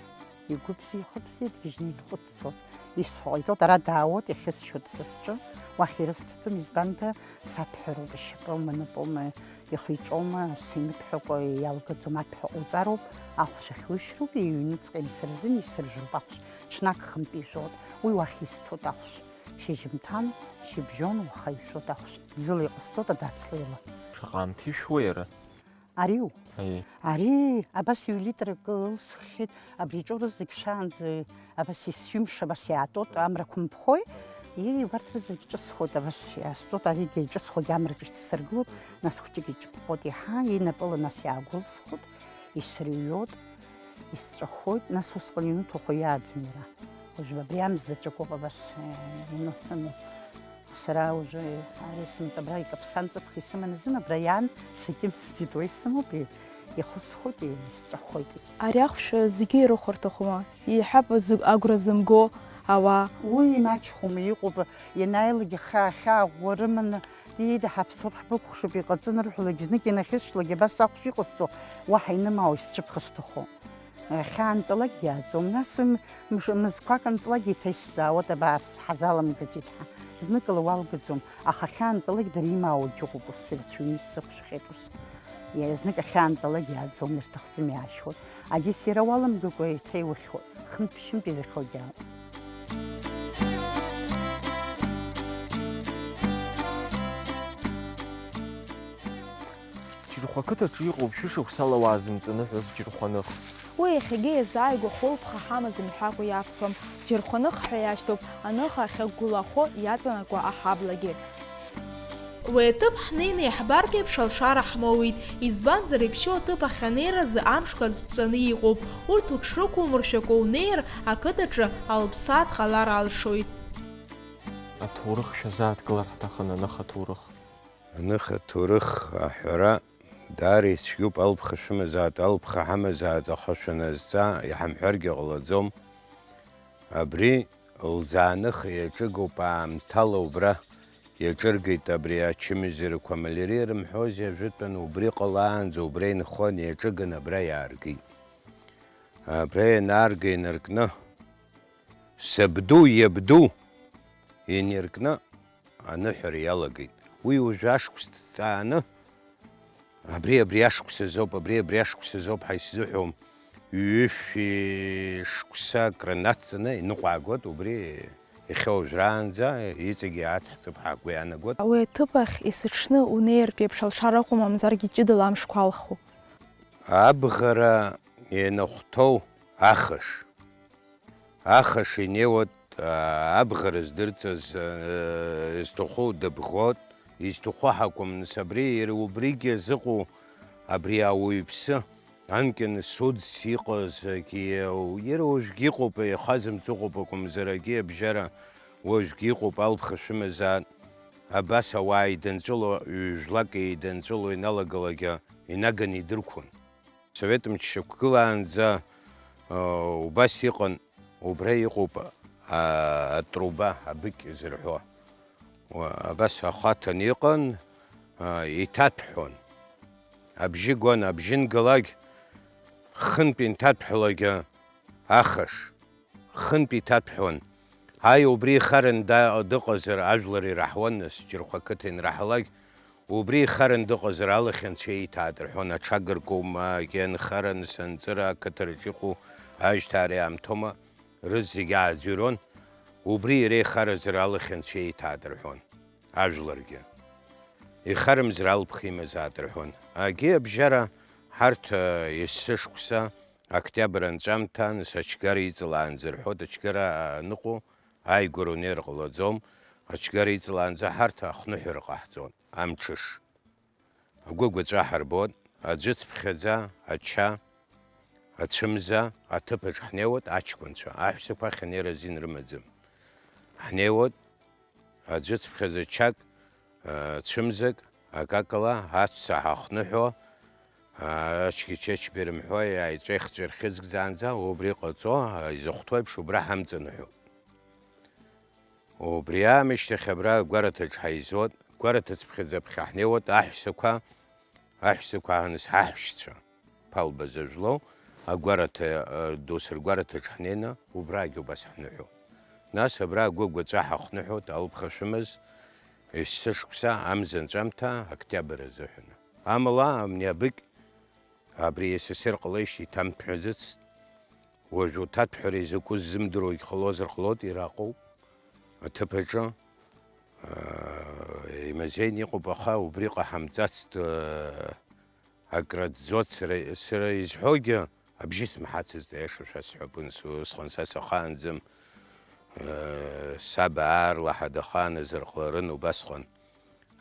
игәы бзиа, ихы бзиа дгьежьны инхәыццоит. Исҳәо ҟаиҵоит, ара даауеит, иахьысшьуеит са сҿы, уахь ирысҭаӡом, избанда, саҭәҳәароуп, ишьапоума, напоума, ихы-иҿоума, симыҭәҳәакәа иалгаӡом, аҭәҳәа ҟауҵароуп, ахәшә ахьушьроуп, иҩныҵҟа имцар азын исыржәроуп ахәшә, ҽнак хынтә ижәуеит, уи уахь исҭоит ахәшә, шьыжьымҭан, шьыбжьон, уаха ишәоит ахәшә, ӡыла иҟасҵоит, адацлеила. Шаҟа аамҭа ишәуа иара? Ариу? Аиеи. Ари абас ҩ-литрак ылсххьеит, абри иҿоу рызегь шаанӡа абас есҩымш абас иаатәоит, амрақәа мԥхои, ии, убарҭ рызегь ҿысхуеит, абас иаасҵоит, аригьы иҿысхуагь амраҿы исыргылоит, нас хәҷык иҿыԥҟоит иаҳа, инапыла нас иаагәылсхоит, исырҩуеит, исҵәахоит, нас усҟан иануҭаху иааӡам иара. Уажә абри амза заҵәык ауп абас, э, инасымоу. Сара уажәы ари сынтә абра икаԥсан ҵыԥх исыман азын, абра иаан сакьымсӡеит, уа исымоуп, и-, ихысхуеит, и-, исҵәахуеит. Ари ахәшә зегьы ирыхәарҭахума? Еиҳаб зы-, агәра зымго ауаа. Уи имаҷхома, иҟоуп, ианааилак ихы ахьаа ӷәӷәа рыманы, диида ҳаԥсуеит, ҳбыкәхшоуп, иҟаҵаны рҳәалак, знык инахьысшьлак, абас ахәшә иҟасҵо, уаҳа инымаауа исцәыԥха сҭахуп. Ахьаантәалак иааӡом, нас м-, мш-, мызқәак анҵлак еиҭа исзаауеит, абааԥс, ҳазаламгаӡеит ҳәа. Зныкала уалгаӡом, аха ахьаантәалак дара имаауагьы ыҟоуп, ус ирацәаҩны исзықәшәахьеит ус. Иа-, знык ахьаантәалак иааӡом, ирҭахӡам иаашьуеит. Агьыс иара уаламгакәа еиҭа иухьуеит, хынтә-ԥшьынтә изыхьуагьы аауеит. Џьырхәа ақыҭаҿы иҟоуп шәышықәсала уаазымҵаны ҳәа зџьырхәаных. Уи иахьагьы иазааигәахо лԥха ҳамаӡам ҳәакәа иавсуам. Џьырхәаных ҳәа иашьҭоуп аныха ахьықәгылахо иаҵанакуа аҳаблагьы. Уи аҭыԥ ҳнеины иаҳбартә еиԥш алшара ҳмоуит, избанзар, иԥшьоу аҭыԥ ахь анеиразы амшқәа азԥҵәаны иҟоуп, урҭ уҽрықәумыршәакәа унеир, ақыҭаҿы алԥсаа дҟалар алшоит. Аҭоурых шәазааҭгылар ҳҭахын, аныха аҭоурых. Аныха аҭоурых аҳәара даара ицәгьоуп, алԥха шәымазааит, алԥха ҳамазааит, аха шәаназҵаа, иҳамҳәаргьы ҟалаӡом. Абри лӡааныха иаҿыгоуп, аамҭала убра иаҿыргеит, абри ачымазарақәа амалярия рымҳәози ажәытәан, убри ҟалаанӡа убра инхон, иаҿыган абра иааргеит. Абра ианаарга инаркны, сабду, иабду, иниркны, аныҳәара иалагеит. Уи уажәы ашықәс ҭҵааны, абри, абри ашықәс азоуп, абри, абри ашықәс азоуп ҳәа исзыҳәом. Ҩышәи шықәса акры нацҵаны иныҟәаагоит, убри иахьа уажәраанӡа иҵегьы ацҳҵап ҳәа ҳгәы иаанагоит. Уи аҭыԥ ахь есыҽны унеиртә еиԥш алшара ыҟоуп, мамзаргьы ҷыдала амшқәа алхуп. Абӷара ианахәҭоу ахыш. Ахыш инеиуеит, аа, абӷара здырҵаз, аа, изҭаху дыбӷоит, изҭаху ҳакәым, нас абри, иара убригьы азыҟоу абри ауаҩԥсы, Анкьа Нсудс иҟазгьы, иара уажәгьы иҟоуп, иахазымҵ ыҟоуп акәымзар, агьи абжьара уажәгьы иҟоуп, алԥха шәымазаат. Абас ауаа еидынҵәыло, ҩ-жәлак еидынҵәыло иналагалак инаганы идырқәон. Асовет мчы шьақәгылаанӡа, э, убас иҟан, убра иҟоуп, а, атруба, абыкь зырҳәо. Уа, абас ахәаҭан иҟан, а, иҭаҭәҳәон. Абжьы гон, абжьы нгалак, хынтә инҭаҭәҳәалак ахыш, хынтә иҭаҭәҳәон. Аи, убри ихаран да-, дыҟазар, ажәлар ираҳауан, нас, Џьырхәа қыҭа инраҳалак, убри ихаран дыҟазар, алахь анцәа ииҭааит рҳәон, аҽага ркума, агьи анхара, нас, анҵыра, ақыҭараҿ иҟоу ажьҭаареи аамҭоума, рызегь ааӡәырон, убри иара ихаразар алахь анцәа ииҭааит рҳәон, ажәларгьы. Ихарымзар алԥха имазаат рҳәон. Агьи абжьара ҳарҭ, э, есышықәса, октиабр анҵәамҭа, нас ачгара иҵалаанӡа рҳәоит, ачгара аныҟоу ааигәара унеир ҟалаӡом, ачгара иҵалаанӡа ҳарҭ ахныҳәара ҟаҳҵон, амҽыш. Агәыгәаҵәа ҳарбоит, аӡәыцԥхьаӡа, ача, ацәымза, аҭыԥаҿ ҳнеиуеит, аҷкәынцәа, аҳәсақәа ахь анеира азин рымаӡам. Ҳнеиуеит, аӡәыцԥхьаӡа чак, а, цәымзак, акакала, аҵәца ҳахныҳәо, а, ачгьы-чачбеи рымҳәо, аиҵәеихҵәа ирхьыӡгӡаанӡа, убри ҟаҵо, а, изыхәҭоу еиԥш, убра ҳамҵаныҳәоит. Убри аамышьҭахь абра агәараҭаҿ ҳаизоит, гәараҭацԥхьаӡа ԥхьа ҳнеиуеит, аҳәсақәа, аҳәсақәа ааныс ҳаҳәшьцәа, Ԥалба зажәлоу, агәараҭа, э, ду сыргәараҭаҿ ҳнеины, убрагьы убас ҳныҳәоуп. Нас абра агәы-гәаҵәа ҳахныҳәоит, алԥха шәымаз, есышықәса, амза анҵәамҭа, октиабр азыҳәан. Амала, амни абыкь, абри С С Р ҟалеижьҭеи иҭамҭәҳәаӡацт. Уажә уҭаҭәҳәара изакәыз ззымдыруагь ҟалозар ҟалоит, ираҟоуп аҭыԥ аҿы. Аа, имазеины иҟоуп, аха убри ҟаҳамҵацт, аа, акраӡӡоит. Сара, сара изҳәогьы абжьы смаҳацызт, аиаша шәасҳәап, ус-, усҟан са сахаанӡам. Саб аарлаҳа дахааназар ҟаларын убасҟан.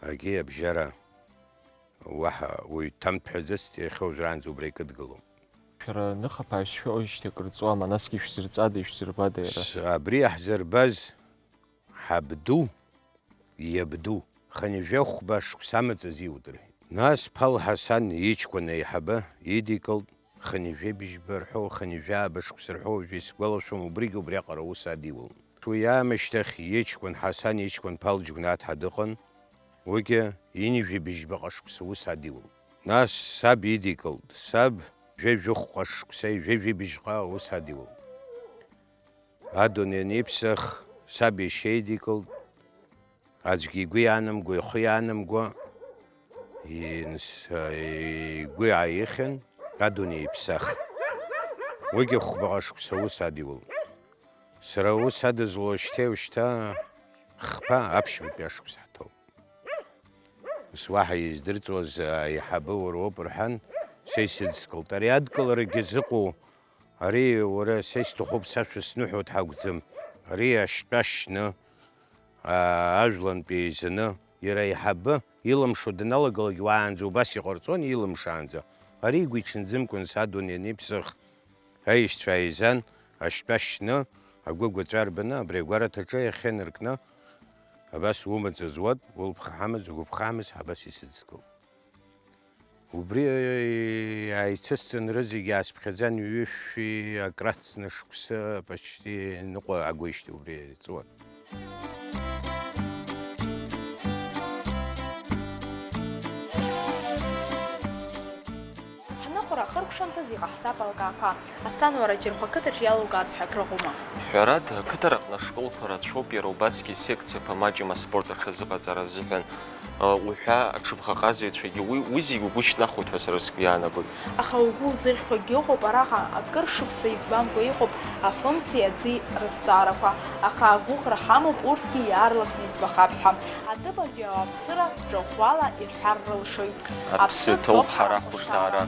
Агьи абжьара уаҳа уаҩ дҭамҭәҳәаӡацт, иахьа уажәраанӡа убра икыдгылоуп. Шәара ныхаԥааҩс шәыҟоижьҭеи акыр ҵуама, насгьы ишәзырҵада, ишәзырбада иара? С-, абри иаҳзырбаз ҳабду, иабду, хынҩажәи хәба шықәса амаҵ азиут рҳәеит. Нас Ԥал Ҳасан иҷкәын аиҳабы идикылт, хынҩажәи быжьба рҳәо, хынҩажәи ааба шықәса рҳәо, уажәы исгәалашәом, убригьы убриаҟара аус адиулт. Уи аамышьҭахь иҷкәын Ҳасан иҷкәын Ԥал Џьгәнаҭ ҳәа дыҟан, уигьы ҩынҩажәи быжьбаҟа шықәса аус адиулт. Нас саб идикылт, саб жәаҩа жәохәҟа шықәса, жәаҩа жәибжьҟа аус адиулт. Адунеи аниԥсах, саб иашьа идикылт, аӡәгьы игәы иаанамго, ихы иаанамго, инс-, игәы ааихьан, адунеи иԥсахт. Уигьы хәбаҟа шықәса аус адиулт. Сара аус адызло шьҭеи ушьҭа хԥа аԥшьбатәи ашықәс ҳҭоуп. Ус уаҳа издырҵуаз аиҳабы уара уоуп рҳәан, са исыдскылт. Ари адкыларагьы зыҟоу, ари уара са исҭахуп, сашәа сныҳәоит ҳакәӡам. Ари ашьтәа шьны, аа, ажәлантәи еизаны, иара аиҳабы илымшо даналагалак уаанӡа убас иҟарҵон, илымшаанӡа. Ари игәиҽанӡамкәан са адунеи аниԥсах, аишьцәа ааизан, ашьтәа шьны, агәыгәаҵәа рбаны, абри агәараҭаҿы иахьынаркны, абас умаҵ зуат, улԥха ҳамаз, угәыԥха ҳамаз, ҳабас исыдскыл. Убри ааицысҵан, рызегь аасԥхьаӡан, ҩышәи акрацны шықәса, почти ныҟәа агәеижьҭеи убри еиҵуан. Ҳныҟәара ахыркәшамҭаз иҟаҳҵап алкаақәа. Асҭан, уара Џьырхәа қыҭаҿ иалукааз ҳәа акрыҟоума? Ҳәарада, ақыҭараҟны ашколқәа рацәоуп иара убасгьы асекциақәа маҷым аспорт аҽазыҟаҵара азыҳәан. Уҳәа аҽыбӷаҟазаҩцәагьы уи, уи зегь угәы шьҭнахуеит ҳәа сара сгәы иаанагоит. Аха угәы узырхьуагьы ыҟоуп, араҟа акыр шықәса иӡбамкәа иҟоуп афымцеи аӡи рызҵаарақәа, аха агәыӷра ҳамоуп урҭгьы иаарласны иӡбахап ҳәа. Аҭыԥантәи ауааԥсыра ҿа ӷәӷәала ирҳәар рылшоит. Аԥсы ҭоуп ҳара ҳхәышҭаара.